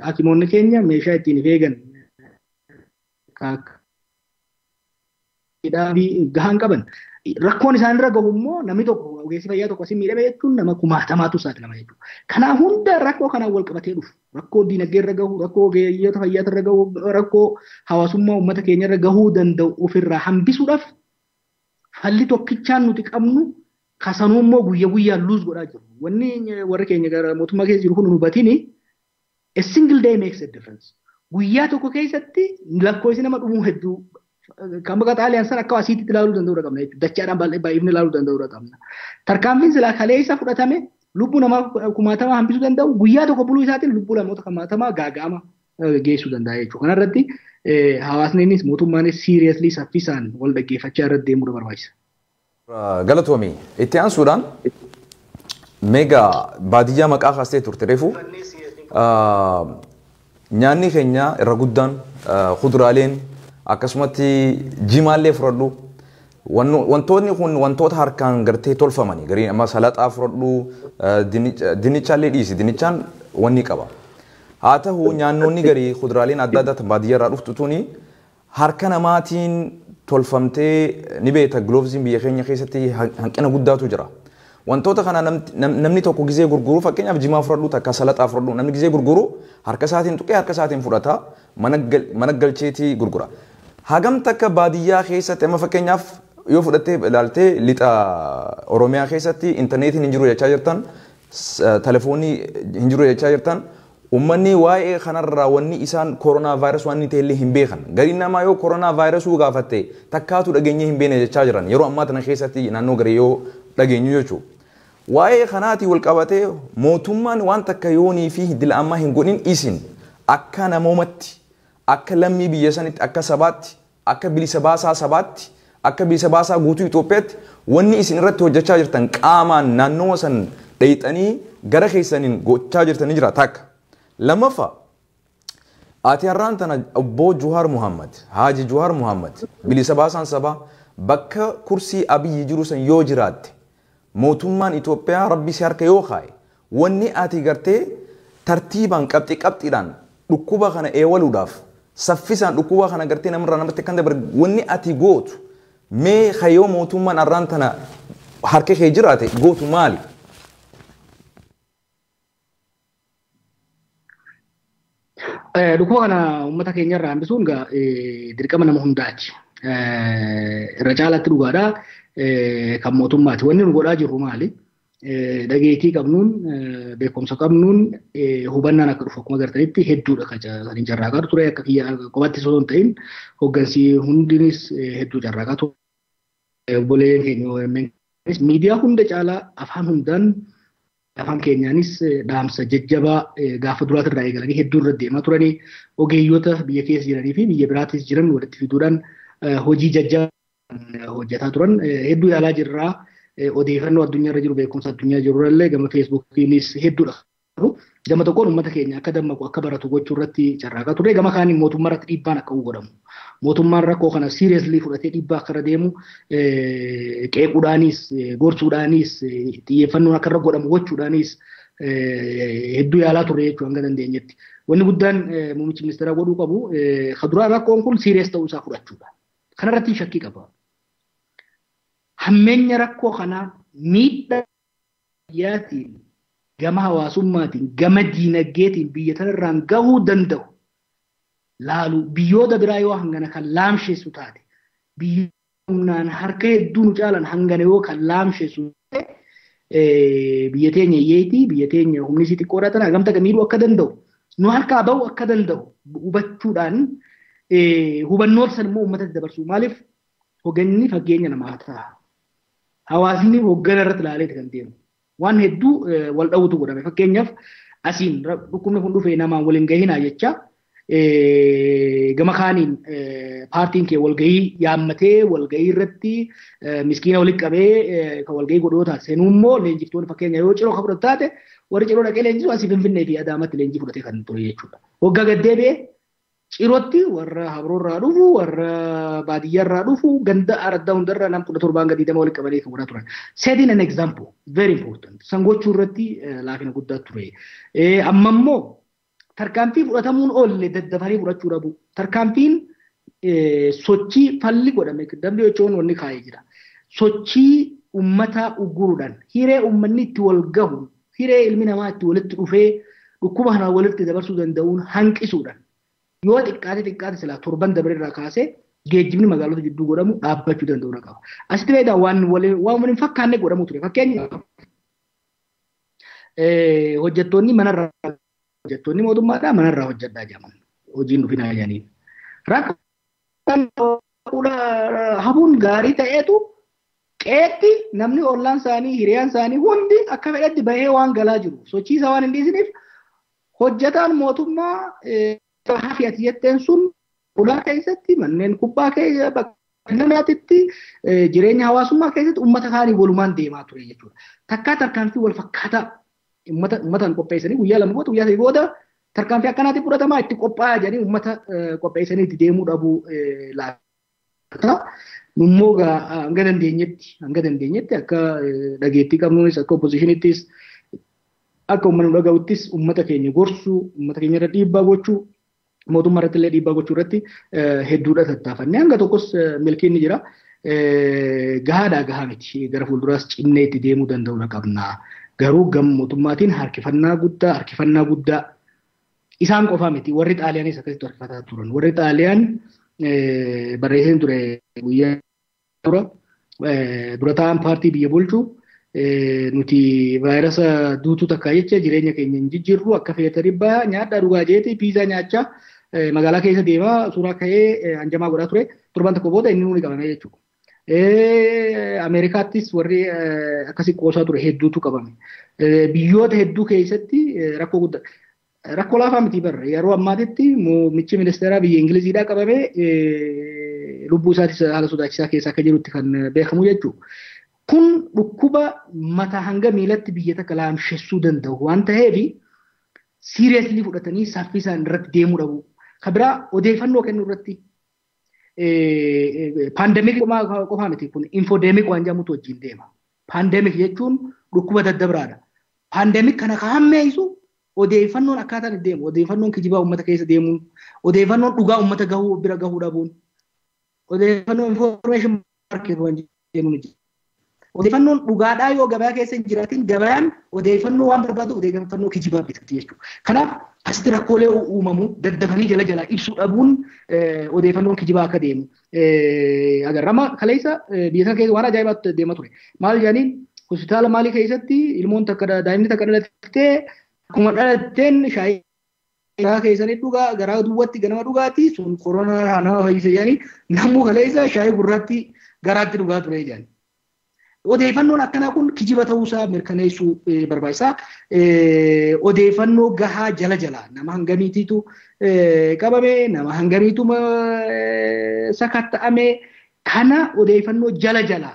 hakimoonni keenya meeshaa ittiin of eegan gahaan qaban. Rakkoon isaanirra gahu immoo namni tokko ogeessi fayyaa tokko asin miidhame jechuun nama kumaatamaatu saaxilama jechuudha. Kanaaf hunda rakkoo kanaan wal qabatee dhufu. Rakkoo diinagdee irra gahu, rakkoo ogeeyyota fayyaa irra gahu, rakkoo hawaasummaa uummata keenya irra gahuu danda'u ofirraa hambisuudhaaf falli tokkichaan nuti qabnu kasanuu immoo guyya guyyaan luus godhaa jiru. Wanni warri keenya gara mootummaa keessa jiru kun nu hubatini a single day makes a difference. Guyyaa tokko keessatti lakkoofsi nama dhumuu hedduu kan bakka Xaaliyaan sana akka asiitti ilaaluu danda'uu qabna jechuudha. Dachaadhaan baay'ifni ilaaluu danda'uu qabna. Tarkaanfiin silaa kaleessa fudhatame lubbuu namaa kumaatamaa hambisuu danda'u guyyaa tokko buluu isaatiin lubbuu namoota kumaatamaa gaaga'ama geessuu danda'a jechuudha. Kanarratti hawaasnis mootummaanis seriously saffisaan wal dhaggeeffachaa irratti deemuu barbaachisa. Galatoomi itti aansuudhaan meegaa baadiyyaa maqaa kaastee turte reefu nyaanni keenya irra guddaan kuduraaleen akkasumatti jimaallee fudhadhu wantoonni kun wantoota harkaan gartee tolfamanii gariin amma salaxaa fudhadhu dinnichaallee dhiisi dinnichaan wanni qaba. Haa ta'u nyaannoonni garii kuduraaleen adda addaa baadiyyaa irraa dhuftu tuni harka namaatiin tolfamtee ni beekta giloovziin biyya keenya keessatti hanqina guddaatu jira. Wantoota kana namni tokko gizee gurguru fakkeenyaaf jimaa fudhadhu takka salaxaa fudhadhu namni gizee gurguru harka isaatiin tuqee harka isaatiin fudhata mana galcheetii gurgura. Hagam takka baadiyyaa keessatti amma fakkeenyaaf yoo fudhattee ilaaltee lixa Oromiyaa keessatti intarneetiin hin jiru jechaa jirtan telefoonii hin jiru jechaa jirtan uummanni waa'ee kanarraa wanni isaan koronaa vaayirasii waan ta'e illee hin beekan. Gariin namaa yoo koronaa vaayirasii gaafatte takkaatu dhageenyee hin beekne jechaa jiran yeroo ammaa tana keessatti naannoo garii yoo dhageenyu jechuudha. Waa'ee kanaatii wal qabatee mootummaan waan takka yoonii fi dila ammaa hin godhin isin akka namoomatti akka lammii biyya sanitti akka sabaatti akka bilisa baasaa sabaatti akka bilisa baasaa guutuu Itoophiyaatti wanni isin irratti hojjechaa jirtan qaamaan naannoo san dheeyxanii gara keessaniin gochaa jirtanii jira takka. Lammaffaa ati har'aan tana obbo Juhaar Muhammad Haaji Juhaar Muhammad bilisa baasaan sabaa bakka kursii Abiyyi jiru san yoo jiraatte mootummaan Itoophiyaa rabbi si harka yoo kaa'e wanni ati gartee tartiibaan qabxii qabxiidhaan dhukkuba kana eewaluudhaaf saffisaan dhukkuba kana gartee namarraa namatti kan dabar wanni ati gootu mee hayyoo mootummaan har'aan tana harka kee jiraate gootu maali? Dhukkuba kana uummata keenya irraa hambisuun dirqama nama hundaati. Irra caalaatti dhugaadha kan mootummaati. Wanni nu godhaa jirru maali? Dhageettii qabnuun beekumsa qabnuun hubannaan akka dhufu akkuma agartanitti hedduudha kan hin carraaqaa ture akka kiyya qofatti osoo hin ta'in hooggansi hundinis hedduu carraaqaa ture. Obboleeyyan keenya OMN miidiyaa hunda caalaa afaan hundaan afaan keenyaanis dhaamsa jajjabaa gaafa duraatirraa eegalanii hedduu irra deemaa turanii ogeeyyota biyya keessa jiranii fi biyya biraatis jiran walitti fiduudhaan hojii jajjabaa hojjetaa turan hedduu yaalaa jirraa. Odeeffannoo addunyaa irra jiru beekumsa addunyaa jiru illee gama feesbuukiinis hedduudha. Gama tokkoon uummata keenya akka dammaqu akka baratu gochuu irratti carraaqaa ture. Gama kaaniin mootummaa irratti dhiibbaan akka godhamu. Mootummaan rakkoo kana siiriyeslii fudhatee dhiibbaa akka irra deemu qeequudhaanis gorsuudhaanis xiyyeeffannoon akka irra godhamu gochuudhaanis hedduu yaalaa ture jechuu hanga dandeenyetti. Wanni guddaan muummichi ministeeraa godhuu qabu kaduraa rakkoon kun siiriyes ta'uu isaa fudhachuudha. Kanarratti shakkii qaba. Hammeenya rakkoo kanaa miidhaa biyyaatiin gama hawaasummaatiin gama diinagdeetiin biyya tanarraan gahuu danda'u laalu biyyoota biraa yoo hangana kan laamsheessu taate biyyoota humnaan harka hedduu nu caalan hangana yoo kan laamsheessu taate biyya teenya hiyyeetii biyya teenya humni isii xiqqoodhaa tana hagamta miidhuu akka danda'u nu harkaa bahu akka danda'u hubachuudhaan hubannoota san immoo uummatatti dabarsu maaliif hogganni fakkeenya namaa ta'a. Hawaasni hoggana irratti ilaaleeti kan deemu. Waan hedduu wal dhawutu godhame. Fakkeenyaaf asiin dhukkubni kun dhufee namaan waliin gahinaa jecha gama kaaniin paartiin kee walgahii yaammatee walgahii irratti miskiina walitti qabee kan walgahii godhoo taate. Seenuu immoo leenjiftoonni fakkeenya yoo ciroo kan fudhatu taate warri ciroo dhaqee leenjisu asii Finfinnee fi Adaamaatti leenjii fudhatee kan ture jechuudha. Waggaa gaddeebi'ee cirootti warra habroorraa dhufu, warra baadiyyaarraa dhufu, ganda araddaa hundarraa nam 17 hanga 20 walitti qabanii kan godhaa turan. Setting an example, very important. San gochuu irratti laafina guddaa ture. Amma immoo tarkaanfii fudhatamuun oolle daddafanii fudhachuu dhabu. Tarkaanfiin sochii falli godhame WHO'n wanni kaa'ee jira. Sochii uummataa uguruudhaan hiree uummanni itti wal gahu, hiree ilmi namaa itti walitti dhufee dhukkuba kana walitti dabarsuu danda'uun hanqisuudhaan yoo xiqqaate xiqqaate silaa torban dabre irraa kaasee geejjibni magaalota jidduu godhamu dhaabbachuu danda'u qaba. Asitti fayidaa waan waliin fakkaanne godhamu ture. Fakkeenyaaf hojjettoonni manarraa hojjettoonni mootummaadhaa manarraa hojjedhaa jedhaman hojiin dhufinaa jedhaniin. Rakkoon hafuun gaarii ta'eetu qeetti namni ollaan isaanii hiriyaan isaanii hundi akka fedhetti bahee waan galaa jiru sochii isaa waan hin dhiisiniif hojjetaan mootummaa hafi ati jetteen sun ulaa keessatti manneen kubbaa keessa bakka namaatitti jireenya hawaasummaa keessatti uummata kaanii walumaan deemaa ture jechuudha. Takkaa tarkaanfii wal fakkaataa uummataan qopheessanii guyyaa 2 booda guyyaa 3 booda tarkaanfii akkanaatti fudhatamaa itti qophaa'aa jedhanii uummata qopheessanii itti deemuu dhabuu laata. Nummoo hanga dandeenyetti akka dhageettii qabnuunis akka oppositioniittis akka uummanni dhaga'uttis uummata keenya gorsuu uummata keenya irra dhiibbaa gochuu mootummaa irratti illee dhiibbaa gochuu irratti hedduudha tattaafannee hanga tokkos milkiin ni jira. Gahaadhaa gahaa miti gara fuulduraas cimnee itti deemuu danda'uudha qabna. Garuu gama mootummaatiin harkifannaa guddaa isaan qofaa miti warri Xaaliyaanis akkasitti harkifataa turan. Warri Xaaliyaan barreesseen ture guyyaa dura dura ta'an paartii biyya bulchu nuti vaayirasa duutuu takka jecha jireenya keenya hin jijjiirru akka feete ribbaa nyaadhaa dhugaa jeeti piizaa nyaachaa magaalaa keessa deemaa suuraa ka'ee hanjamaa godhaa ture torban tokko booda inni nuuni qabame jechuudha. Ameerikaattis warri akkasii qoosaa ture hedduutu qabame. Biyyoota hedduu keessatti rakkoo guddaa. Rakkoo laafaa miti barra yeroo ammaatitti muummichi ministeeraa biyya Ingiliziidhaa qabame lubbuu isaatis haala sodaachisaa keessa akka jirutti kan beekamu jechuudha. Kun dhukkuba mataa hanga miilatti biyya takka laamshessuu danda'u waan ta'eef siiriyeslii fudhatanii saffisaan irratti deemuu dhabu. Kan biraa odeeffannoo kennuu irratti paandemik qofaa miti kun infoodemik waan jedhamutu wajjin deema. Paandemik jechuun dhukkuba daddabraadha. Paandemik kana kan hammeessu odeeffannoon akkaataan itti deemu odeeffannoon kijibaa uummata keessa deemuun odeeffannoon dhugaa uummata gahuu bira gahuu dhabuun odeeffannoon information market waan jennuun odeeffannoon dhugaadhaa yoo gabaa keessa hin jiraatin gabayaan odeeffannoo waan barbaadu odeeffannoo kijibaa bitatti jechuudha. Kanaaf asitti rakkoolee uumamu daddafanii jala jalaa ibsuu dhabuun odeeffannoon kijibaa akka deemu agarra. Amma kaleessa biyya sana keessa waan ajaa'ibaatu deema ture. Maal jedhaniin Hospitaala maalii keessatti ilmoon takka daa'imni takka dhalattee akkuma dhalatteen shaayii garaa keessanii dhugaa garaa duwwaatti ganama dhugaatii sun koronaa nama fayyisa jedhanii namuu kaleessa shaayii gurraatti garaatti dhugaa ture jedhani. Odeeffannoon akkanaa kun kijiba ta'uusaa mirkaneessuu barbaachisaa. Odeeffannoo gahaa jala jala nama hangamiitiitu qabame, nama hangamiitu sakatta'ame kana odeeffannoo jala jala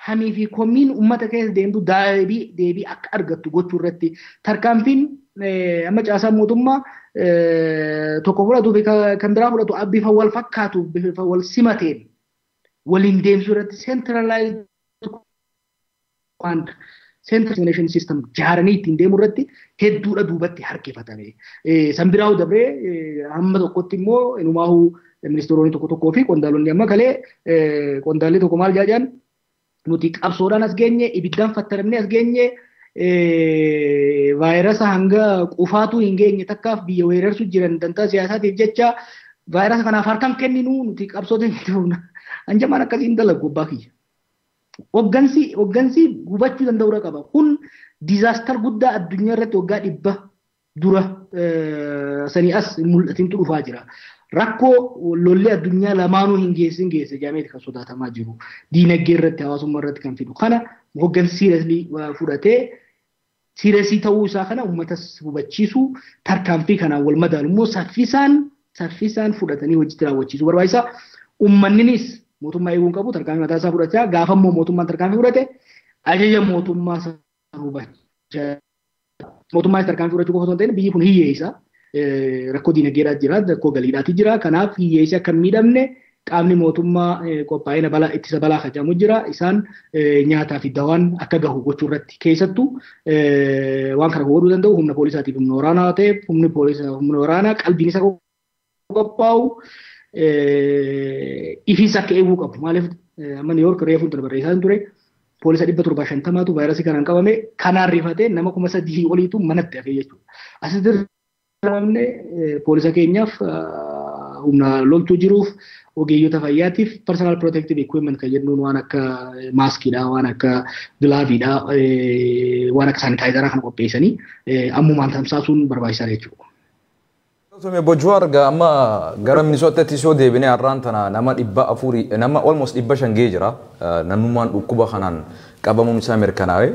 hamii fi komiin uummata keessa deemtu deebii akka argattu gochuu irratti tarkaanfiin amma caasaa mootummaa tokko fudhatu fi kan biraa fudhatu bifa wal fakkaatu bifa wal simateen waliin deemsuu irratti centralized centralization system jaaranii ittiin deemuu irratti hedduudha duubatti harkifatame. San biraa dabree hamma tokkotti immoo inumaahuu ministeeronni tokko tokkoo fi qondaalonni amma kalee qondaalli tokko maal jaajaan nuti qabsoodhaan as geenye ibiddaan fattaramnee as geenye vaayirasa hanga qufaatu hin geenye takkaaf biyya weerarsu jiran dantaa siyaasaatiif jecha vaayirasa kanaaf harkaan kenninu nuti qabsoota hin ta'u. Anjamaan akkasii hin dalagu abbaa kiyya. Hoggansi hubachuu danda'uudha qaba. Kun diizaastar guddaa addunyaa irratti waggaa 100 dura sanii as mul'atintu dhufaa jira. Rakkoo lolli addunyaa lamaanuu hin geessin geesse jedhameeti kan sodaatamaa jiru. Diinagdee irratti hawaasummaa irratti kan fidu. Kana hoggansi siirasli fudhatee siirasii ta'uu isaa kana uummatas hubachiisu tarkaanfii kanaan wal madaalu immoo saffisaan fudhatanii hojiitti raawwachiisuu barbaachisaa. Uummanninis mootummaa eeguun qabu tarkaanfii mataa isaa fudhachaa gaafa immoo mootummaan tarkaanfii fudhate ajaja mootummaa sana hubachaa. Mootummaan tarkaanfii fudhachuu qofa osoo hin ta'in biyyi kun hiyyeessa. Rakkoo diinagdeedhaa jira, rakkoo galiidhaati jira. Kanaaf hiyyeessi akka hin miidhamne qaamni mootummaa qophaa'ina balaa ittisa balaa kajamu jira. Isaan nyaataa fi dawaan akka gahu gochuu irratti keessattuu waan kana godhuu danda'u humna poolisaatiif humna waraanaa ta'e humni poolisaa humna waraanaa qalbiin isa qophaa'u ifiis akka eeguu qabu. Maaliif amma Niw Yoork reefuun tana barreessaa ture poolisa 750tu vaayirasii kanaan qabame kanaan rifatee nama 3000 oliitu manatti hafe jechuudha. Asitti namni poolisa keenyaaf humna loltuu jiruuf ogeeyyota fayyaatiif personal protective equipment kan jennuun waan akka maaskiidha, waan akka gilaaviidha, waan akka saanitaayizaraa kan qopheessanii ammumaan tamsaasuun barbaachisaadha jechuudha. Obbo Jawaar amma gara Minisootaatti yoo deebine har'aan tana nama 400 nama almost 500 ga'ee jira. Namummaan dhukkuba kanaan qabamuun isaa mirkanaa'e.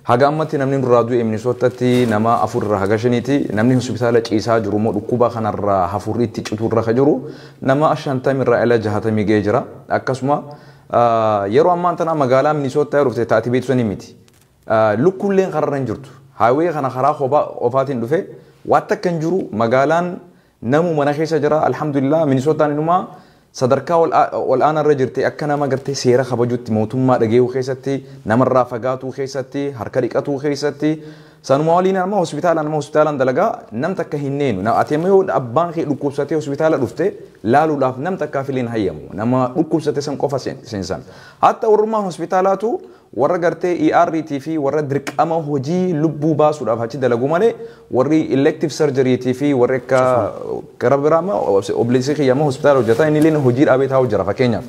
Haga ammatti namni nurraa du'e Minisootaatti nama 4 irraa haga 5ti. Namni hospitaala ciisaa jiru immoo dhukkuba kanarraa hafuurri itti citurra ka jiru nama 50 irraa ila 60 ga'ee jira. Akkasuma yeroo ammaan tana magaalaa Minisootaa yoo dhufte taatee beektu sanii miti. Lukkuulleen kararra hin jirtu. Haawwee kana karaa qofaatiin dhufe waan takka hin jiru magaalaan namu mana keessa jira. Alhamdulillah Minisootaan inumaa sadarkaa ol aanaa irra jirti akka nama gartee seera kabajuutti mootummaa dhageehuu keessatti namarraa fagaatuu keessatti harka dhiqatuu keessatti sanuma waliin nama hospitaalaan dalagaa nam takka hin neenu. Ati amma yoo abbaan kee dhukkubsatee hospitaala dhufte laaluudhaaf nam takkaaf illee hin hayyamu. Nama dhukkubsate san qofa seensan. Hatta warrummaan hospitaalaatu warra gartee ERT fi warra dirqama hojii lubbuu baasuudhaaf achi dalagu malee warri elective surgery fi warri akka gara biraa obboleessi kiyya hospitaala hojjeta inni illee hojii dhaabee taa'u jira fakkeenyaaf.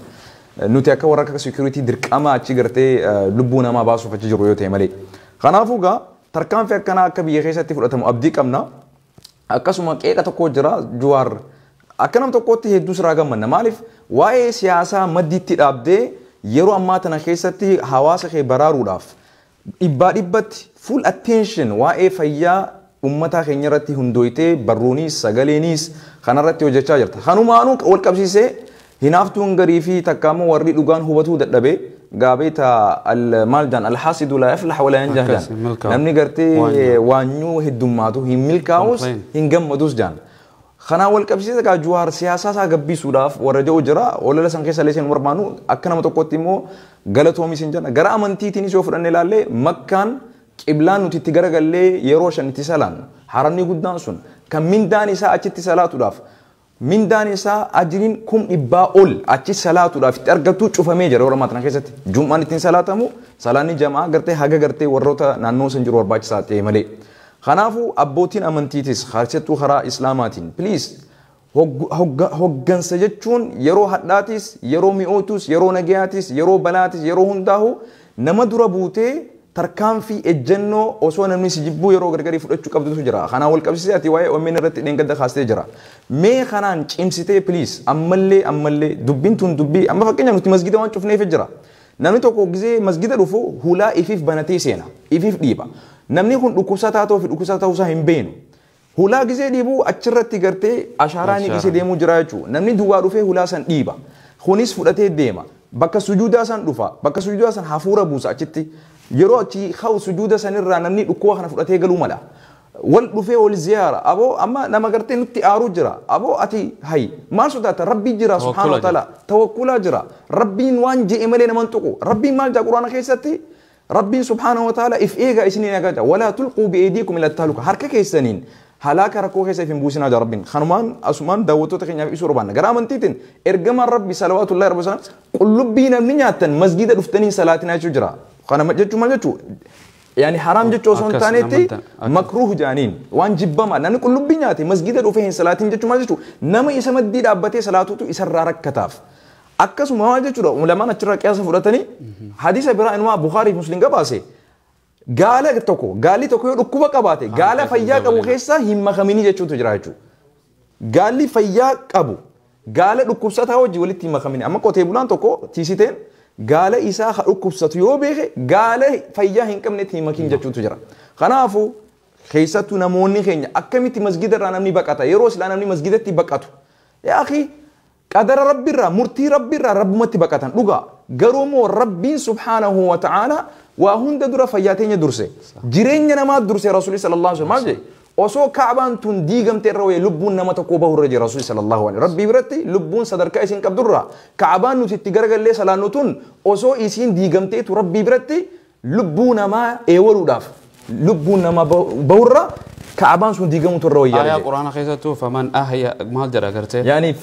Nuti akka warra akka security dirqama achi gartee lubbuu namaa baasuuf achi jiru yoo ta'e malee. Kanaafuu gaa tarkaanfii akkanaa akka biyya keessatti fudhatamu abdii qabna. Akkasuma qeeqa tokko jira Jawaar akka nam tokkotti hedduu siraa gammanna. Maaliif waa'ee siyaasaa maddiitti dhaabdee yeroo ammaa tana keessatti hawaasa kee baraaruudhaaf 100% full attention waa'ee fayyaa uummataa keenya irratti hundooytee barruunis sagaleenis kanarratti hojjechaa jirta. Kanumaanuu wal qabsiisee hinaaftuun garii fi takka ammoo warri dhugaan hubatuu dadhabee gaabeeta maal jaan alhaasidu laa yaflah walaa yanjah jaan. Namni gartee waanyuu heddummaatu hin milkaa'us hin gammadus jaan. Kanaa wal qabsiisa gaa Jawaar siyaasaa isaa gabbisuudhaaf warra jedhu jira. Olola san keessa illee seenuu barbaannu akka nama tokkotti immoo galatoomis hin jenna. Gara amantiitiinis yoo fudhanne ilaalle Makkaan qiblaan nuti itti garagallee yeroo 5 itti salaannu haramni guddaan sun kan mindaan isaa achitti salaatuudhaaf mindaan isaa ajiriin 100,000 ol achi salaatuudhaaf itti argattu cufamee jira yeroo ammaa kana keessatti. Jum'aan ittiin salaatamu salaanni jamaa gartee haga gartee warroota naannoo san jiru barbaachisaa ta'e malee. Kanaafuu abbootiin amantiitis keessattuu karaa Islaamaatiin please hoggansa jechuun yeroo hadhaatis yeroo mi'ootus yeroo nagayaatis yeroo balaatis yeroo hundaahu nama dura buutee Tarkaanfii ejjennoo osoo namni si jibbuu yeroo gargarii fudhachuu qabdutu jira. Kanaan wal qabsiisee ati waa'ee OMN irratti dheengadda kaastee jira. Mee kanaan cimsitee please ammallee dubbiin tun dubbii amma fakkeenyaaf nuti masgida waan cufneef jira. Namni tokko gizee masgida dhufu hulaa ifiif banatee seena, ifiif dhiiba. Namni kun dhukkubsataa ta'uu fi dhukkubsataa ta'uusaa hin beeknu. Hulaa gizee dhiibuu achirratti gartee ashaaraa inni dhiisee deemuu jira jechuudha. Namni duwwaa dhufee hulaa san dhiiba. Kunis fudhatee deema. Bakka sujuudaa san dhufa. Bakka sujuudaa san hafuura buusa achitti. Yeroo achi ka'u sujuuda sanirraa namni dhukkuba kana fudhatee galuu mala. Wal dhufee wal ziyaara. Aboo amma nama gartee nutti aaruu jira. Aboo ati hayi maal sodaata rabbii jira subhaanahu wa ta'ala. Tawakkulaa jira. Rabbiin waan je'e malee nama hin tuqu. Rabbiin maal jaa quraana keessatti? Rabbiin subhaanahu wa ta'ala if eegaa isiniin agaja. Walaa tulquu bi'eediikum ila tahluka. Harka keessaniin halaaka rakkoo keessa if hin buusinaa jaa rabbiin. Kanumaan asumaan daawwattoota keenyaaf ibsuu barbaanna. Gara amantiitiin ergamaan rabbi salawaatullahi rabbi salaam qullubbii namni nyaattan masgiida dhuftanii salaatinaa jechuu jira. Kana jechuun maal jechuu? Yani haram jechuu osoo hin taanetti makruuh jaaniin waan jibbamaa namni qullubbii nyaate masgiida dhufee hin salaatin jechuu maal jechuu? Nama isa maddii dhaabbatee salaatutu isarraa rakkataaf. Akkasuma maal jechuudha ulamaan achirraa qiyaasa fudhatanii hadiisa biraa inumaa Bukaarii fi Muslim gabaase gaala tokko gaalli tokko yoo dhukkuba qabaate gaala fayyaa qabu keessa hin makaminii jechuutu jira jechuudha. Gaalli fayyaa qabu gaala dhukkubsataa wajji walitti hin makamini. Amma qotee bulaan tokko tiisiteen gaala isaa ha dhukkubsatu yoo beeke gaala fayyaa hin qabnetti hin makin jechuutu jira. Kanaafuu keessattuu namoonni keenya akkamitti masgida irraa namni baqata yeroo silaa namni masgidatti baqatu. Yaa akhi qadara rabbiirraa murtii rabbiirraa rabbumatti baqatan dhugaa garuu immoo rabbiin subhaanahu wa ta'ala waa hunda dura fayyaa teenya durse jireenya namaa durse rasuulli sallallahu alaihi wasallam maal jedhe osoo kaabaan tun diigamte irra wayee lubbuun nama tokko bahu irra jira rasuulli sallallahu alaihi rabbii biratti lubbuun sadarkaa isiin qabdurra kaabaan nuti itti garagallee salaannu tun osoo isiin diigamteetu rabbii biratti lubbuu namaa eewaluudhaaf lubbuun namaa bahurra kaabaan sun diigamutu irra wayyaa. Aayaa quraana keessattuu faman ahya maal jedha gartee? Yani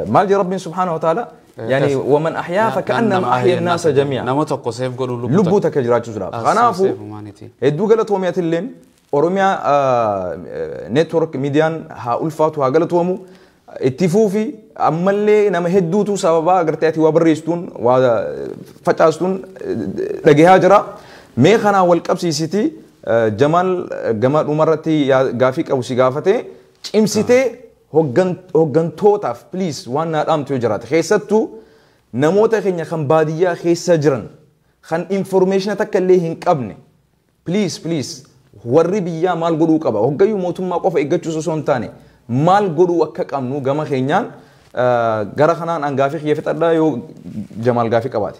maal jedha rabbiin subhaanahu wa ta'ala يعني ومن أحيا فكأنما أحيا الناس جميعا. Nama tokko seef godhu lubbuu takka jiraachuudhaaf. Kanaafuu hedduu galatoomiyaati illeen Oromiyaa network miidiyaan haa ulfaatu haa galatoomu itti fuufi ammallee nama hedduutu sababaa agartee ati waa barreessituun waa facaastuun dhagahaa jira. Mee kanaa wal qabsiisiti Jamaal gama dhumarratti gaafii qabu si gaafate cimsitee hoggantootaaf please waan naa dhaamtu yoo jiraate keessattuu namoota keenya kan baadiyyaa keessa jiran kan information takka illee hin qabne please please warri biyyaa maal godhuu qaba hoggayyuu mootummaa qofa eeggachuus osoo hin taane maal godhuu akka qabnu gama keenyaan gara kanaan an gaafii kiyya fixadhaa yoo Jamaal gaafii qabaate.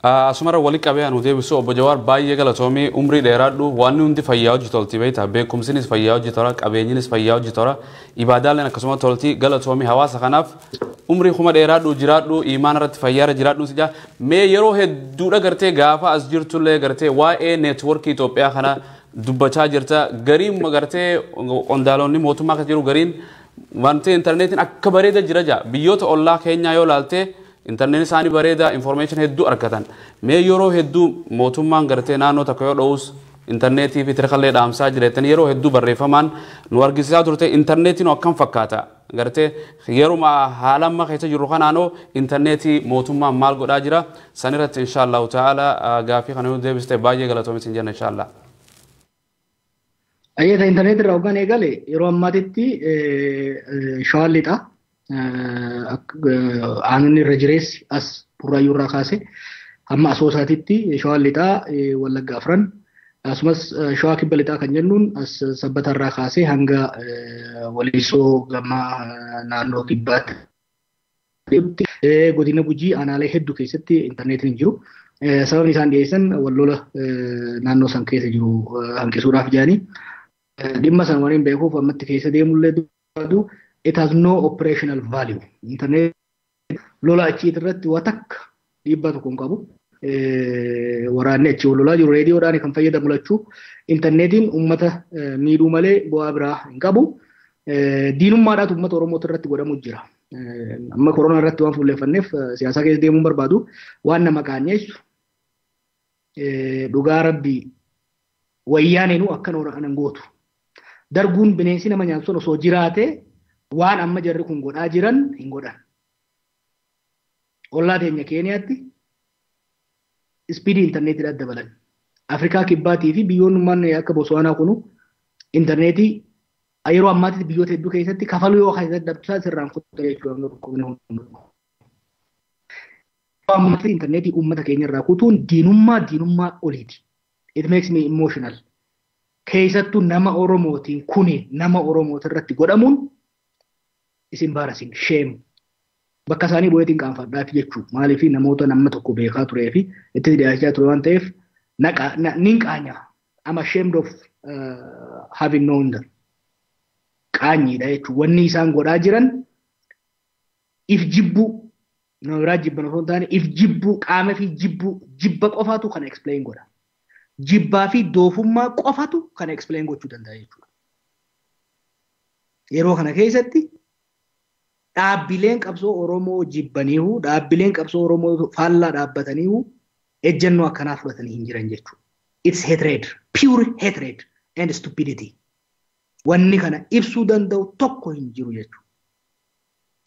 Asumarra wali qabee anu deebisu obbo Jawaar baay'ee galatoomii umrii dheeraadhu waan hundi fayyaa hojii tolti beektaa beekumsinis fayyaa hojii tola qabeenyinis fayyaa hojii tola ibaadaaleen akkasuma tolti galatoomii hawaasa kanaaf umrii kuma dheeraadhu jiraadhu imaan irratti fayyaara jiraadhu sija mee yeroo hedduudha gartee gaafa as jirtullee gartee waa'ee neetworkii Itoophiyaa kana dubbachaa jirta gariin gartee qondaalonni mootummaa keessa jiru gariin wanti intarneetiin akka bareeda jira jaa biyyoota ollaa keenyaa yoo laalte intarneetiin isaanii bareeda information hedduu argatan mee yeroo hedduu mootummaan gartee naannoo tokko yoo dha'us intarneetii fi tirkallee dhaamsaa jireetan yeroo hedduu barreeffamaan nu argisiisaa turte intarneetiin akkam fakkaata gartee yeruma haala amma keessa jirru kanaanoo intarneetii mootummaan maal godhaa jira sanirratti inshaallahu ta'ala gaafii kana yoo deebiste baay'ee galatoomi sin jenna inshaallah. Ayyaata intarneetii irraa hoggaan eegale yeroo ammaatitti shawaan lixaa aanonni irra jireessi as Burraayyuu irraa kaase hamma Asoosaatitti shawaan lixaa Wallagga afran akkasumas shawaa kibba lixaa kan jennuun as Sabbata irraa kaasee hanga Walisoo gama naannoo kibbaatti godina Gujii aanaalee hedduu keessatti intarneetiin hin jiru. Sababni isaan dhiyeessan wallola naannoo san keessa jiru hanqisuudhaaf jedhanii dhimma san waliin beekuuf ammatti keessa deemullee dubbatu it has no operational value. Internet lola achii irratti waa takka dhiibbaa tokko hin qabu. Waraanni achii wal lolaa jiru reediyoodhaan kan fayyadamu lachuu intarneetiin uummata miidhuu malee bu'aa biraa hin qabu. Diinummaadhaatu uummata Oromoo irratti godhamu jira. Amma koronaa irratti waan fuulleeffanneef siyaasa keessa deemuun barbaadu waan nama qaanyeessu dhugaa rabbii wayyaaneenuu akkan anan gootu. Darguun bineensi nama nyaatu sun osoo jiraate waan amma jarri kun godhaa jiran hin godhan. Ollaa teenya Keeniyaatti ispiidii intarneetiidhaan dabalan. Afrikaa kibbaatii fi biyyoonni akka Botswaanaa kunu intarneetii yeroo ammaatti biyyoota hedduu keessatti kafaluu yoo dadhabsaa sirraan kutaa jechuudha dhukkubni hunduu. Ammaatti intarneetii uummata keenya irraa kutuun diinummaa oliiti. It makes me emotional. Keessattuu nama Oromootiin kuni nama Oromooti irratti godhamuun is embarrassing, shame. Bakka isaanii bu'eetiin qaanfadhaaf jechuudha. Maaliif namoota nama tokko beekaa turee fi itti dhiyaachaa ture waan ta'eef nin qaanya. I'm ashamed of having known them. Qaanyiidha jechuudha. Wanni isaan godhaa jiran if jibbuu nama biraa jibban osoo hin taane if jibbuu qaama fi jibbuu jibba qofaatu kana explain godha. Jibbaa fi doofummaa qofatu kana explain gochuu danda'a jechuudha. Yeroo kana keessatti dhaabbileen qabsoo Oromoo jibbaniihu dhaabbileen qabsoo Oromoo faallaa dhaabbataniihu ejjennoo akkanaa fudhatanii hin jiran jechuudha. It's hatred, pure hatred and stupidity. Wanni kana ibsuu danda'u tokko hin jiru jechuudha.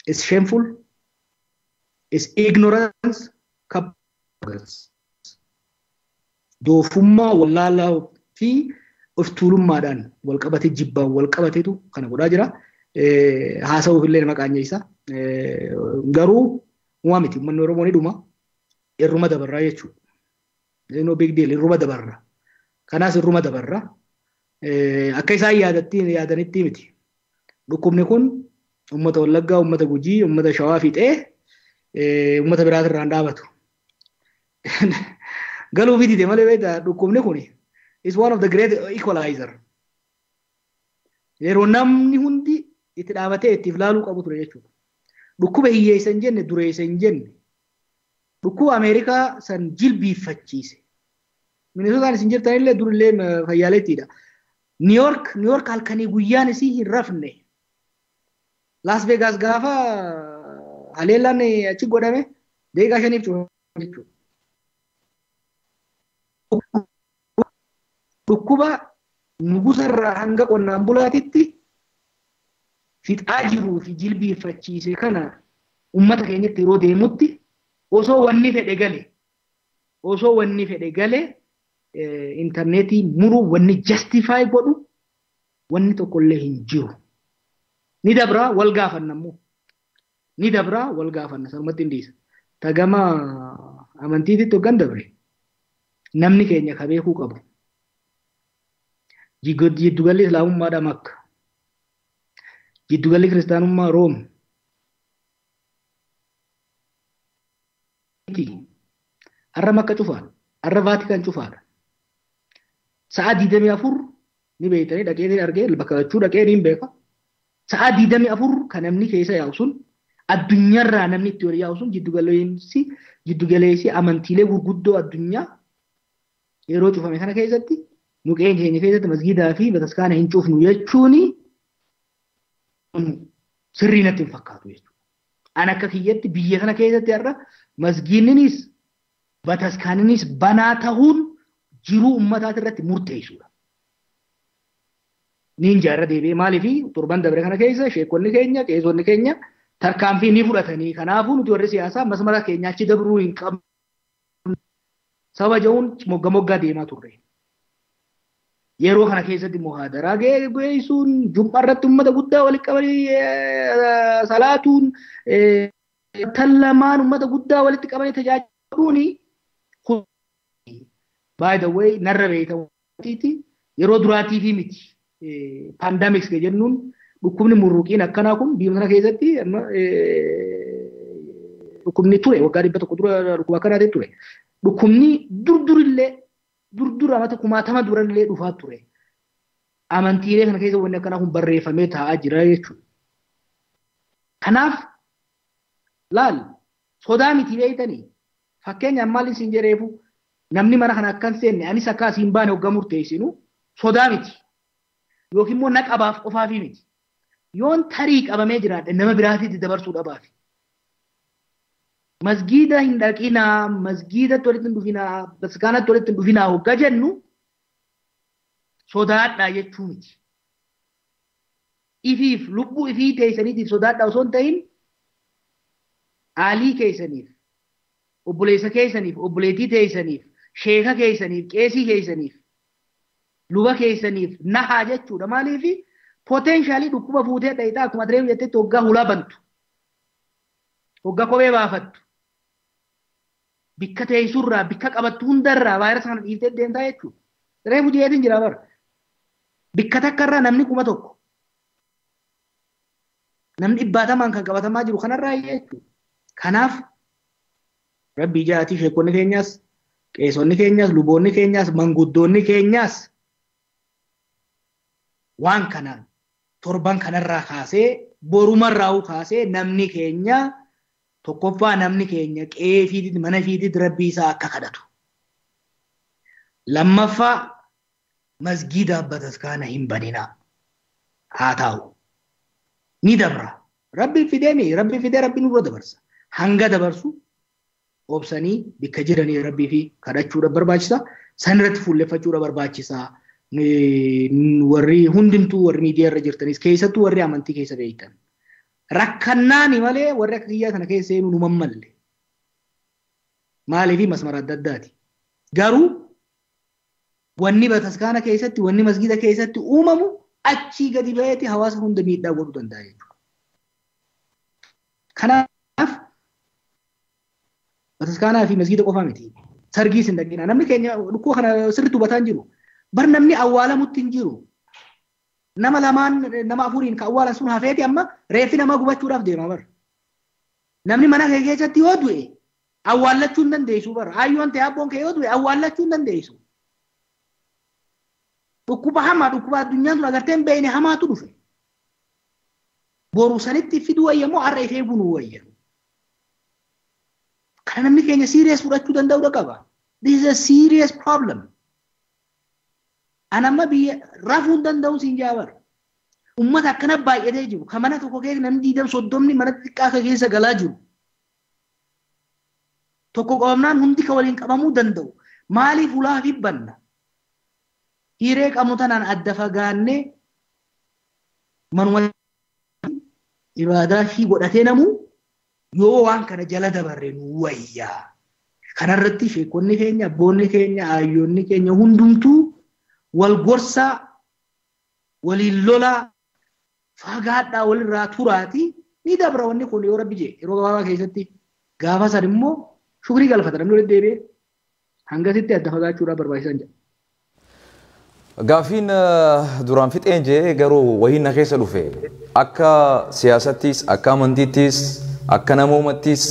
It's shameful. It's ignorance. Doofummaa wallaalaa fi of tuulummaadhaan wal qabatee jibbaan wal qabateetu kana godhaa jira. Haasa'uuf illee nama qaanyeessa. Garuu uumaa miti uummanni Oromoo ni dhuma. Irruma dabarraa jechuudha. No big deal irruma dabarra. Kanaas irruma dabarra. Akka isaan yaadanitti miti. Dhukkubni kun uummata Wallaggaa, uummata Gujii, uummata Shawaa fixee uummata biraatirraa hin dhaabatu. Galuu fidite malee beektaa dhukkubni kun is one of the great equalizer. Yeroo namni hundi itti dhaabatee ittiif laaluu qabu ture jechuudha. Dhukkuba hiyyeessa hin jenne dureessa hin jenne dhukkuba Ameerikaa san jilbiiffachiise. Minisootaan isin jirtanillee durillee fayyaaleettiidha. New York halkanii guyyaan isii hin rafne. Las Vegas gaafa haleellaan achi godhame daqiiqaa 5 cufa jechuudha. Dhukkuba nugusarraa hanga qonnaan bulaatitti fixaa jiruu fi jilbiiffachiise kana uummata keenyatti yeroo deemutti osoo wanni fedhe gale intarneetii muruu wanni justify godhu wanni tokkollee hin jiru. Ni dabraa wal gaafanna immoo. Ni dabraa wal gaafanna sanumatti hin dhiisa. Tagama amantiititti hoggan dabre namni keenya ka beekuu qabu. Jiddugalli Islaamummaadha Makka. Jiddugalli Kiristaanummaa Room. Har'a Makka cufaadha. Har'a Vaatikaan cufaadha. Sa'a 24 ni beektanii dhaqee argee bakka lachuu dhaqee ni beeka. Sa'a 24 kan namni keessa yaa'u sun addunyaarraa namni itti wal yaa'u sun jiddugaleessi amantiilee gurguddoo addunyaa yeroo cufame kana keessatti nu qe'ee keenya keessatti masgiidaa fi bataskaana hin cufnu jechuun sirrii natti hin fakkaatu jechuudha. An akka kiyyatti biyya kana keessatti har'a masgiinninis bataskaaninis banaa ta'uun jiruu uummataati irratti murteessuudha. Niin jaarra deebi'ee maaliif torban dabre kana keessa sheekonni keenya qeesonni keenya tarkaanfii ni fudhatanii kanaafuu nuti warri siyaasaa masmara keenya achi dabruu hin qabnu. Saba ja'uun mogga moggaa deemaa turre. Yeroo kana keessatti muhaadaraa geessuun jum'a irratti uummata guddaa walitti qabanii salaatuun tan lamaan uummata guddaa walitti qabanii tajaajiluun by the way narra beektamuuti yeroo duraatii fi miti pandemics jennuun dhukkubni murruqiin akkanaa kun biyya sana keessatti dhukkubni ture waggaa 100 dura dhukkuba akkanaa ture. Dhukkubni durdurillee durdur amata kumaatama durallee dhufaa ture. Amantiilee kana keessa wanni akkanaa kun barreeffamee taa'aa jira jechuudha. Kanaaf laal sodaa miti beektanii fakkeenyaaf maal isin jedheefu namni mana kana akkan seenne anis akka asiin baane hoggaa murteessinu sodaa miti. Yookiin immoo na qabaaf qofaafi miti. Yoon tarii qabamee jiraadhe nama biraatitti dabarsuu dhabaafi. Masgiida hin dhaqinaa, masgiidatti walitti hin dhufinaa, bataskaanatti walitti hin dhufinaa hoggaa jennu sodaadhaa jechuu miti. Ifiif lubbuu ifii teessaniitiif sodaadhaa osoo hin ta'in aalii keessaniif, obboleessa keessaniif, obboleettii teessaniif, Sheeka keessaniif, qeesii keessaniif, luba keessaniif nahaa jechuudha. Maaliif potentially dhukkuba fuutee dhayitaa akkuma reefu jettetti hoggaa hulaa bantu. Hoggaa kophee baafattu. Bikka teessurraa, bikka qabattu hundarraa vaayirasa kana dhiiftee deemtaa jechuudha. Reefu jireetiin jira bara. Bikka takkarraa namni 1000. Namni 100 kan qabatamaa jiru kanarraa jechuudha. Kanaaf Rabbi jaatii sheekonni keenyas, qeesonni keenyas, luboonni keenyas, manguddoonni keenyas waan kana torban kanarraa kaasee borumarraa kaasee namni keenya tokkoffaa namni keenya qe'ee fiititti mana fiititti Rabbii isaa akka kadhatu. Lammaffaa masgiida bataskaana hin baninaa haa taa'u. Ni dabra. Rabbi fidee mi? Rabbi fidee Rabbi nurra dabarsa. Hanga dabarsu obsanii bikka jiranii Rabbii fi kadhachuudha barbaachisa. San irratti fuulleffachuudha barbaachisa. Warri hundumtuu warri miidiyaa irra jirtanis keessattuu warri amantii keessa beektan. Rakkannaani malee warri akka kiyyaa kana keessa seenuu nu mammalle. Maaliif masmara adda addaati. Garuu wanni bataskaana keessatti wanni masgida keessatti uumamu achii gadi ba'eeti hawaasa hunda miidhaa godhuu danda'a jechuudha. Kanaaf bataskaanaa fi masgida qofaa miti. Sargiis hin dhaqina. Namni keenya dhukkuba kana sirriitti hubataa hin jiru. Bar namni awwaalamutti hin jiru. Nama lamaan nama afuriin kan awwaalan sun hafeeti amma reeffi namaa gubachuudhaaf deema bar. Namni mana kee keessatti yoo du'e awwaallachuu hin dandeessu bar. Hayyoon ta'e abboon kee yoo du'e awwaallachuu hin dandeessu. Dhukkuba hamaa dhukkuba addunyaan tun agartee hin beekne hamaatu dhufe. Boru sanitti fiduu wayya moo har'a ifee bunuu wayya? Kana namni keenya serious fudhachuu danda'uu qaba. This is a serious problem. Anamma biyya rafuu hin danda'u siin jaabar. Uummata akkana baay'atee jiru. Kan mana tokko keessa namni 20 30 mana xiqqaa keessa galaa jiru. Tokko qabamnaan hundi kan waliin qabamuu danda'u. Maaliif ulaa fi banna? Hiree qabnu tanaan adda fagaannee manuma ibaadaa fi godhatee namuu yoo waan kana jala dabarre nu wayyaa. Kanarratti sheekonni keenya, abboonni keenya, hayyoonni keenya hundumtuu wal gorsaa, waliin lolaa, fagaadhaa walirraa turaati ni dabra wanni kun yoo Rabbi jee yeroo gabaabaa keessatti gaafa san immoo shukrii galfata namni walitti deebi'ee hangasitti adda fagaachuudhaaf barbaachisan jedha. Gaafiin duraan fixeen jee garuu wayii na keessa dhufe akka siyaasattis akka amantiittis akka namoomattis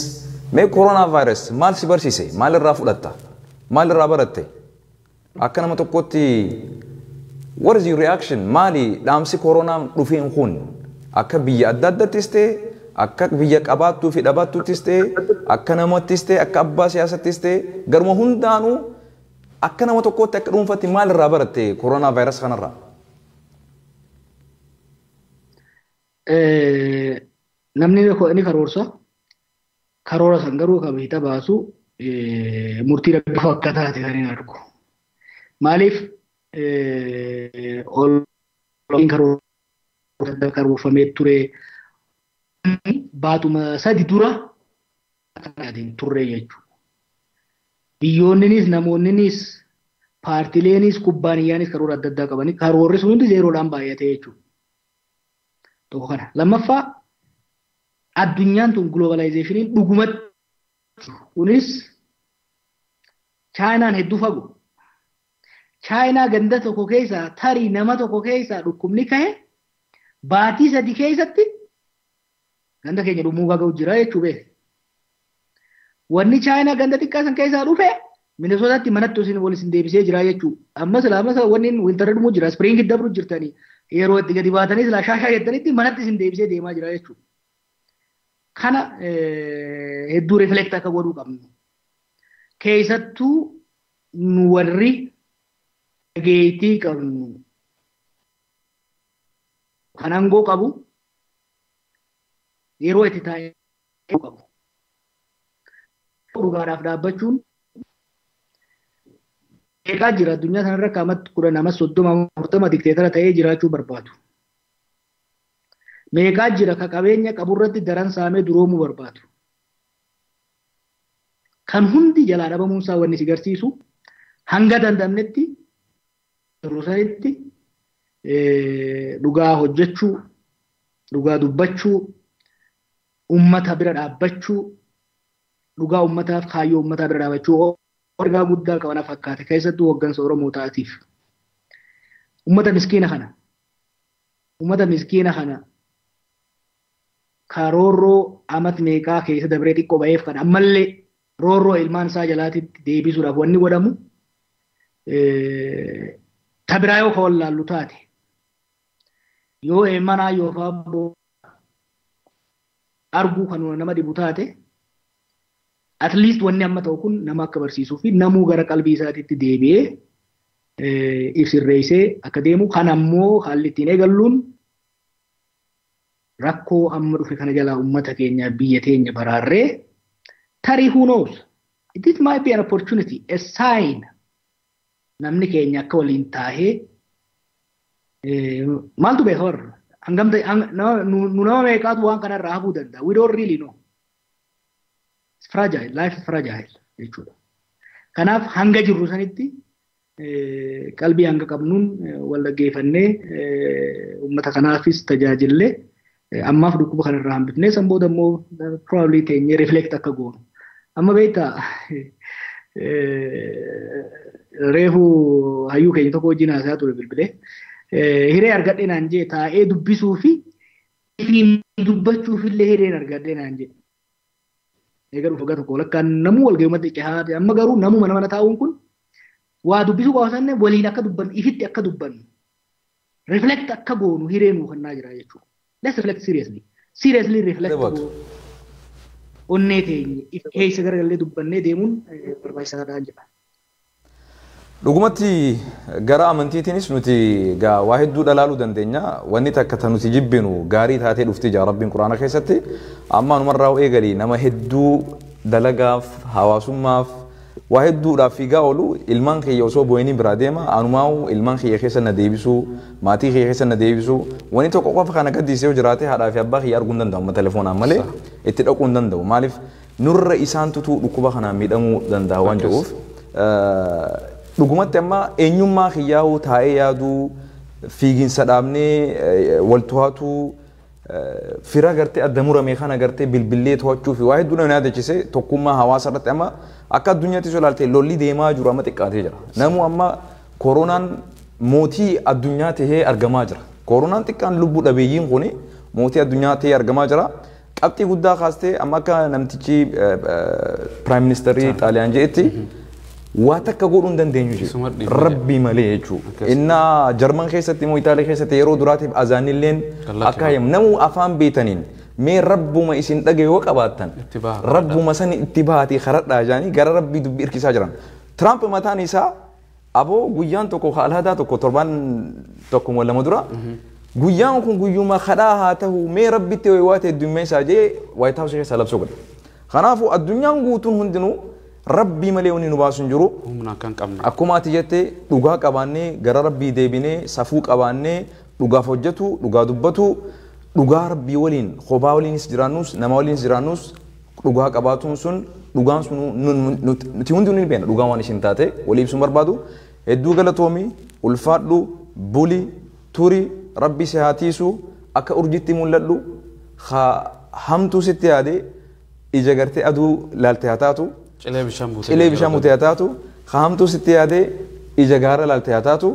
mee koronaa vaayirasi maal si barsiise maal irraa fudhatta maal irraa baratte akka nama tokkotti what is your reaction maali dhaamsi koronaan dhufeen kun akka biyya adda addattis ta'e akka biyya qabaattuu fi dhabaattuuttis ta'e akka namattis ta'e akka abbaa siyaasattis ta'e garuma hundaanuu akka nama tokkootti akka dhuunfaatti maal irraa baratte koronaa vaayirasii kanarraa? Namni ni karoorsa. Karoora san garuu kan hiita baasu murtii Rabbi akka taate kan hin argu. Maaliif ol karoorfamee ture baatuma sadi dura turre jechuudha. Biyyoonninis namoonninis paartileenis kubbaaniyyaanis karoora adda addaa qabani. Karoorri sun hundi zeeroodhaan baay'ate jechuudha. Tokko kana. Lammaffaa addunyaan tun globalizeeshiniin dhugumatti kunis Chaayinaan hedduu fagoo. Chaayinaa ganda tokko keessaa tarii nama tokko keessaa dhukkubni ka'e baatii sadi keessatti ganda keenya dhumuu ga'u jira jechuu beeka. Wanni Chaayinaa ganda xiqqaa san keessaa dhufe Minnesotaatti manatti isin wal isin deebisee jira jechuudha. Amma silaa amma wanni wintarra dhumuu jira spring dabru jirtanii yeroo itti gadi baatanii silaa shaashaa jettanitti manatti isin deebisee deemaa jira jechuudha. Kana hedduu reflect akka godhuu qabnu. Keessattuu nu warri dhageettii qabnu kan aangoo qabu yeroo itti taa'ee qabu. Dhugaadhaaf dhaabbachuun eegaa jira addunyaa kanarra kaamatti 10 30 40 dikteetara ta'ee jiraachuu barbaadu. Meeqaa jira ka qabeenya qaburratti daran saamee duroomuu barbaadu. Kan hundi jalaa dhabamuun isaa wanni si garsiisu Hanga danda'amnetti yeroo sanitti dhugaa hojjechuu, dhugaa dubbachuu, ummata bira dhaabbachuu, dhugaa ummataaf kaayyoo ummataa bira dhaabbachuu ergaa guddaa qabana fakkaate keessattuu hooggansa Oromoo taatiif. Ummata miskiina kana ummata miskiina kana karoorroo amat meeqaa keessa dabree xiqqoo ba'eef kan ammallee roorroo ilmaan isaa jalaatitti deebisuudhaaf wanni godhamu tabiraa yoo ka wallaallu taate yoo eemanaa yoo arguu kan nama dhibu taate at least wanni amma ta'u kun nama akka barsiisuu fi namuu gara qalbii isaatiitti deebi'ee ibsirreessee akka deemu kan ammoo haalli ittiin eegalluun rakkoo amma dhufe kana jalaa uummata keenya biyya teenya baraarree tarii who knows, this might be an opportunity, a sign namni keenya akka waliin taahee maaltu beeka warra hangam nu nama meeqaatu waan kanarraa hafuu danda'a. We don't really know. It's fragile, life is fragile jechuudha. Kanaaf hanga jirru sanitti qalbii hanga qabnuun wal dhaggeeffannee uummata kanaafis tajaajillee ammaaf dhukkuba kanarraa hambifnee san booda immoo probably teenyee reflect akka goonu. Amma beektaa reefu hayyuu keenya tokko wajjin haasaa ture bilbilee hiree argadhee naan jee taa'ee dubbisuu fi dubbachuuf illee hireen argadhee naan jee. Egaa dhufa tokko walakkaan namuu walgahii cehaa amma garuu namuu mana mana taa'uun kun waa dubbisuu qofa sanne waliin akka dubbannu ifitti akka dubbannu reflect akka goonu hiree nuu kennaa jira jechuudha. Let's reflect seriously. Seriously reflect goonu. Onnee teenye if keessa garagallee dubbannee deemuun barbaachisaadha jedha. Dhugumatti gara amantiitiinis nuti waa hedduu dhalaaluu dandeenya. Wanni takka ta nuti jibbinu gaarii taatee dhufti jaa Rabbiin Quraana keessatti. Amma numarraa eegalii nama hedduu dalagaaf, hawaasummaaf, waa hedduudhaaf fiigaa oolu ilmaan kiyya osoo boo'inii biraa deema. Anumaa'u ilmaan kiyya keessa na deebisuu, maatii kiyya keessa na deebisuu. Wanni tokko qofa kana gaddisee yoo jiraate haadhaa fi abbaa kiyya arguu hin danda'u amma telefoonaan malee itti dhaquu hin danda'u. Maaliif nurra isaan tutuu dhukkuba kanaan miidhamuu danda'a waan jedhuuf. Dhugumatti amma eenyummaa kiyyaa'uu taa'ee yaaduu fiiginsa dhaabnee wal to'atuu fira gartee adda murame kana gartee bilbillee to'achuu fi waa hedduu nama yaadachise tokkummaa hawaasa irratti amma akka addunyaatti osoo ilaalte lolli deemaa jiru amma xiqqaatee jira. Namuu amma koronaan mootii addunyaa tahee argamaa jira. Koronaan xiqqaan lubbuu dhabeeyyiin kuni mootii addunyaa tahee argamaa jira. Qabxii guddaa kaastee amma akka namtichi piraayim ministeerii Xaaliyaan jedhetti waa takka godhuu hin dandeenyu jechuudha. Rabbii malee jechuudha. Innaa Jarman keessatti immoo Itaalii keessatti yeroo duraatiif azaanilleen akka hayyamu namuu afaan beetaniin mee rabbuma isin dhage yoo qabaattan rabbuma sani itti baatee karadhaa jedhanii gara rabbii dubbii hirkisaa jiran. Tiraamp mataan isaa aboo guyyaan tokko alaadaa tokko torbaan tokko lama dura guyyaan kun guyyuma kadhaa haa ta'u mee rabbitti waa ta'e addunyaa isaa jee Waayit Haawus keessa labsuu godhe. Kanaafuu addunyaan guutuun hundinuu rabbii malee wanni nu baasu hin jiru. Humna akka hin qabne. Akkuma ati jettee dhugaa qabaannee gara rabbii deebinee safuu qabaannee dhugaaf hojjetu, dhugaa dubbatu, dhugaa rabbii waliin kophaa waliinis jiraannus nama waliinis jiraannus dhugaa qabaatuun sun dhugaan sun nuti hundi ni beekna dhugaan waan ishiin taate walii ibsuun barbaadu. Hedduu galatoomi, ulfaadhu, buli, turi, rabbi si haa tiisu, akka urjitti mul'adhu, hamtuu sitti yaade ija gartee aduu laalte haa taatu. Cilee bishaan buutee. Cilee bishaan buutee haa taatu. Hamtuu sitti yaade ija gaara laalte haa taatu.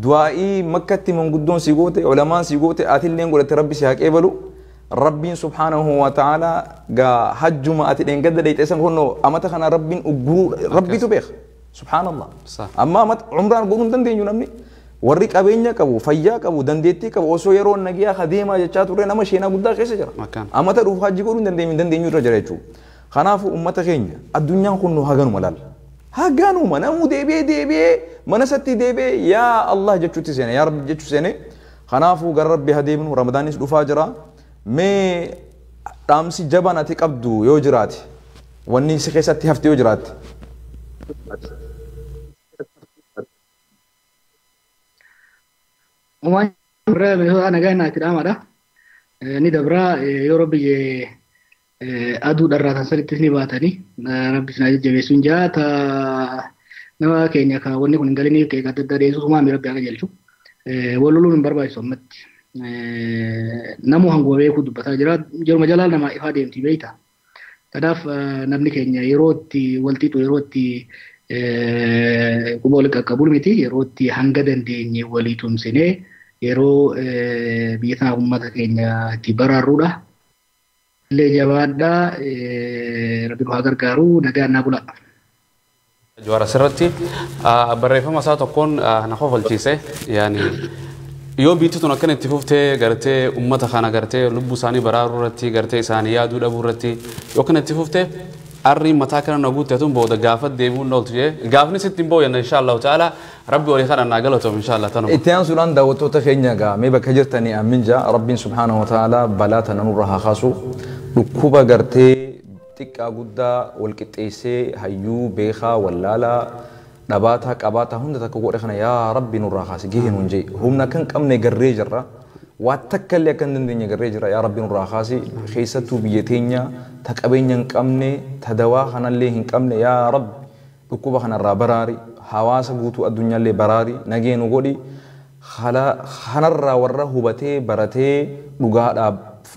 Du'aa'ii makkatti manguddoon si goote, ulamaan si goote, atilleen godhatte rabbi si haa qeebalu. Rabbiin subhaanahu wa ta'ala gaa hajjuma ati dheengadda dheeyxee san kunnoo amata kana rabbiin ugguruu rabbitu beeka. Subhaanallah. Amma amata umraan godhuu hin dandeenyu namni. Warri qabeenya qabu, fayyaa qabu, dandeettii qabu osoo yeroo nagiyaa adeemaa jechaa turre nama sheenaa guddaa keessa jira. Amata dhufu hajji godhuu hin dandeenyu hin dandeenyu irra jira jechuudha. Kanaafuu uummata keenya addunyaan kun nu haganuma laalla. Haganuma namuu deebi'ee deebi'ee mana isatti deebi'ee yaa Allah jechuutti seene yaa Rabbi jechuu seene. Kanaafuu gara Rabbi haa deebinu Ramadaanis dhufaa jira. Mee dhaamsi jabaan ati qabdu yoo jiraate wanni si keessatti hafte yoo jiraatte. Uumaan irra meeshaa nagaa naatti dhaamadha. Ni dabraa yeroo biyya aduu dharraa tan sanitti ni baatanii rabbi isin jajjabeessuun jaa ta Nama keenya kan wanni kun hin galiniif qeeqa adda addaa dhiyeessuuf maamii rabbi akka jalchu. Wal loluun hin barbaachisu ammatti. Namuu hanguma beekuu dubbataa jira. Jaruma jalaa namaa ifaa deemti beekta. Kanaaf namni keenya yeroo itti wal xixu yeroo itti quba wal qaqqabuun miti yeroo itti hanga dandeenye walii tumsinee yeroo biyya tanaaf uummata keenya itti baraarruudha. Illee jabaadhaa rabbi nu haa gargaaru nagaan naa bulaa. Jawaar asirratti barreeffama isaa tokkoon na kofalchiise yaani yoo biyyi tun akkana itti fuftee gartee uummata kana gartee lubbuu isaanii baraaruu irratti gartee isaanii yaaduu dhabuu irratti yoo akkana itti fuftee arri mataa kana na guutte tun booda gaafa deebi'uun ooltu jee gaafni sitti hin booyanna insha Allahu ta'ala rabbi walii kadhannaa galatoom insha Allah tanuma. Itti aansuudhaan daawwattoota keenya egaa mee bakka jirtanii aamin jaa rabbiin subhaanahu wa ta'ala balaa tana nurra haa kaasu dhukkuba gartee xiqqaa guddaa wal qixxeessee hayyuu beekaa wallaalaa dhabaataa qabaataa hunda takka godhe kana yaa rabbi nurraa kaasi gahee nuun jee humna kan qabne garree jirra waa takka illee akka hin dandeenye garree jirra yaa rabbi nurraa kaasi keessattuu biyya teenya ta qabeenya hin qabne ta dawaa kanallee hin qabne yaa rabbi dhukkuba kanarraa baraari hawaasa guutuu addunyaallee baraari nagee nu godhi kanarraa warra hubatee baratee dhugaa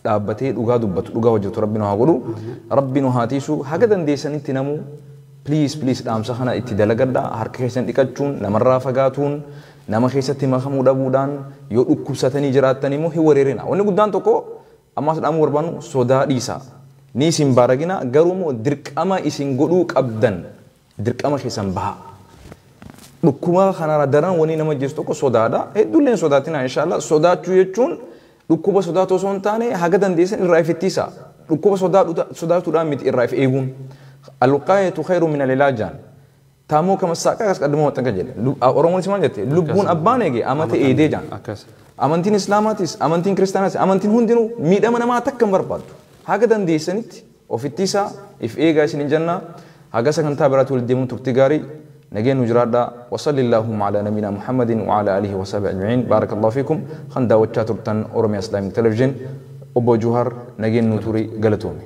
dhaabbatee dhugaa dubbatu dhugaa hojjetu rabbi nu haa godhu rabbi nu haa tiisu haga dandeessanitti namuu please please dhaamsa kana itti dalagadha harka keessan dhiqachuun namarraa fagaatuun nama keessatti makamuu dhabuudhaan yoo dhukkubsatanii jiraattan immoo hin wareerina wanni guddaan tokko ammaas dhaamuu barbaannu sodaa dhiisa ni isin baaragina garuu immoo dirqama isin godhuu qabdan dirqama keessan baha dhukkuba kanarra daran wanni nama jeessu tokko sodaadha hedduullee hin sodaatina inshallah sodaachuu jechuun dhukkuba sodaatu osoo hin taane haga dandeessan irraa if ittisa dhukkuba sodaatuudhaan miti irraa if eeguun alqaayatu khayru min alilaajaan taamoo kama saaqaa kas qaddamoo maxxanka jedhe oromoon maal jette lubbuun abbaan eege amata eedee jaan amantiin islaamaatis amantiin kiristaanaatis amantiin hundinuu miidhama namaa takka hin barbaaddu haga dandeessanitti of ittisaa if eegaa isin hin jenna haga sagantaa biraatti wal deemuun turtii gaarii نجين نجرادا وصلى اللهم على نبينا محمد وعلى آله وصحبه أجمعين بارك الله فيكم خندا وتشاترتن أورميا إسلامي تلفزيون أبو جوهر نجين نوتوري قلتومي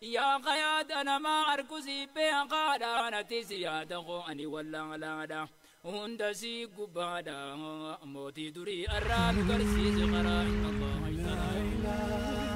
يا قياد أنا ما أركزي بقادا أنا تسيادة أني ولا لا هند سي قبادا موتي دري الراب كرسي زغرا إن الله لا إله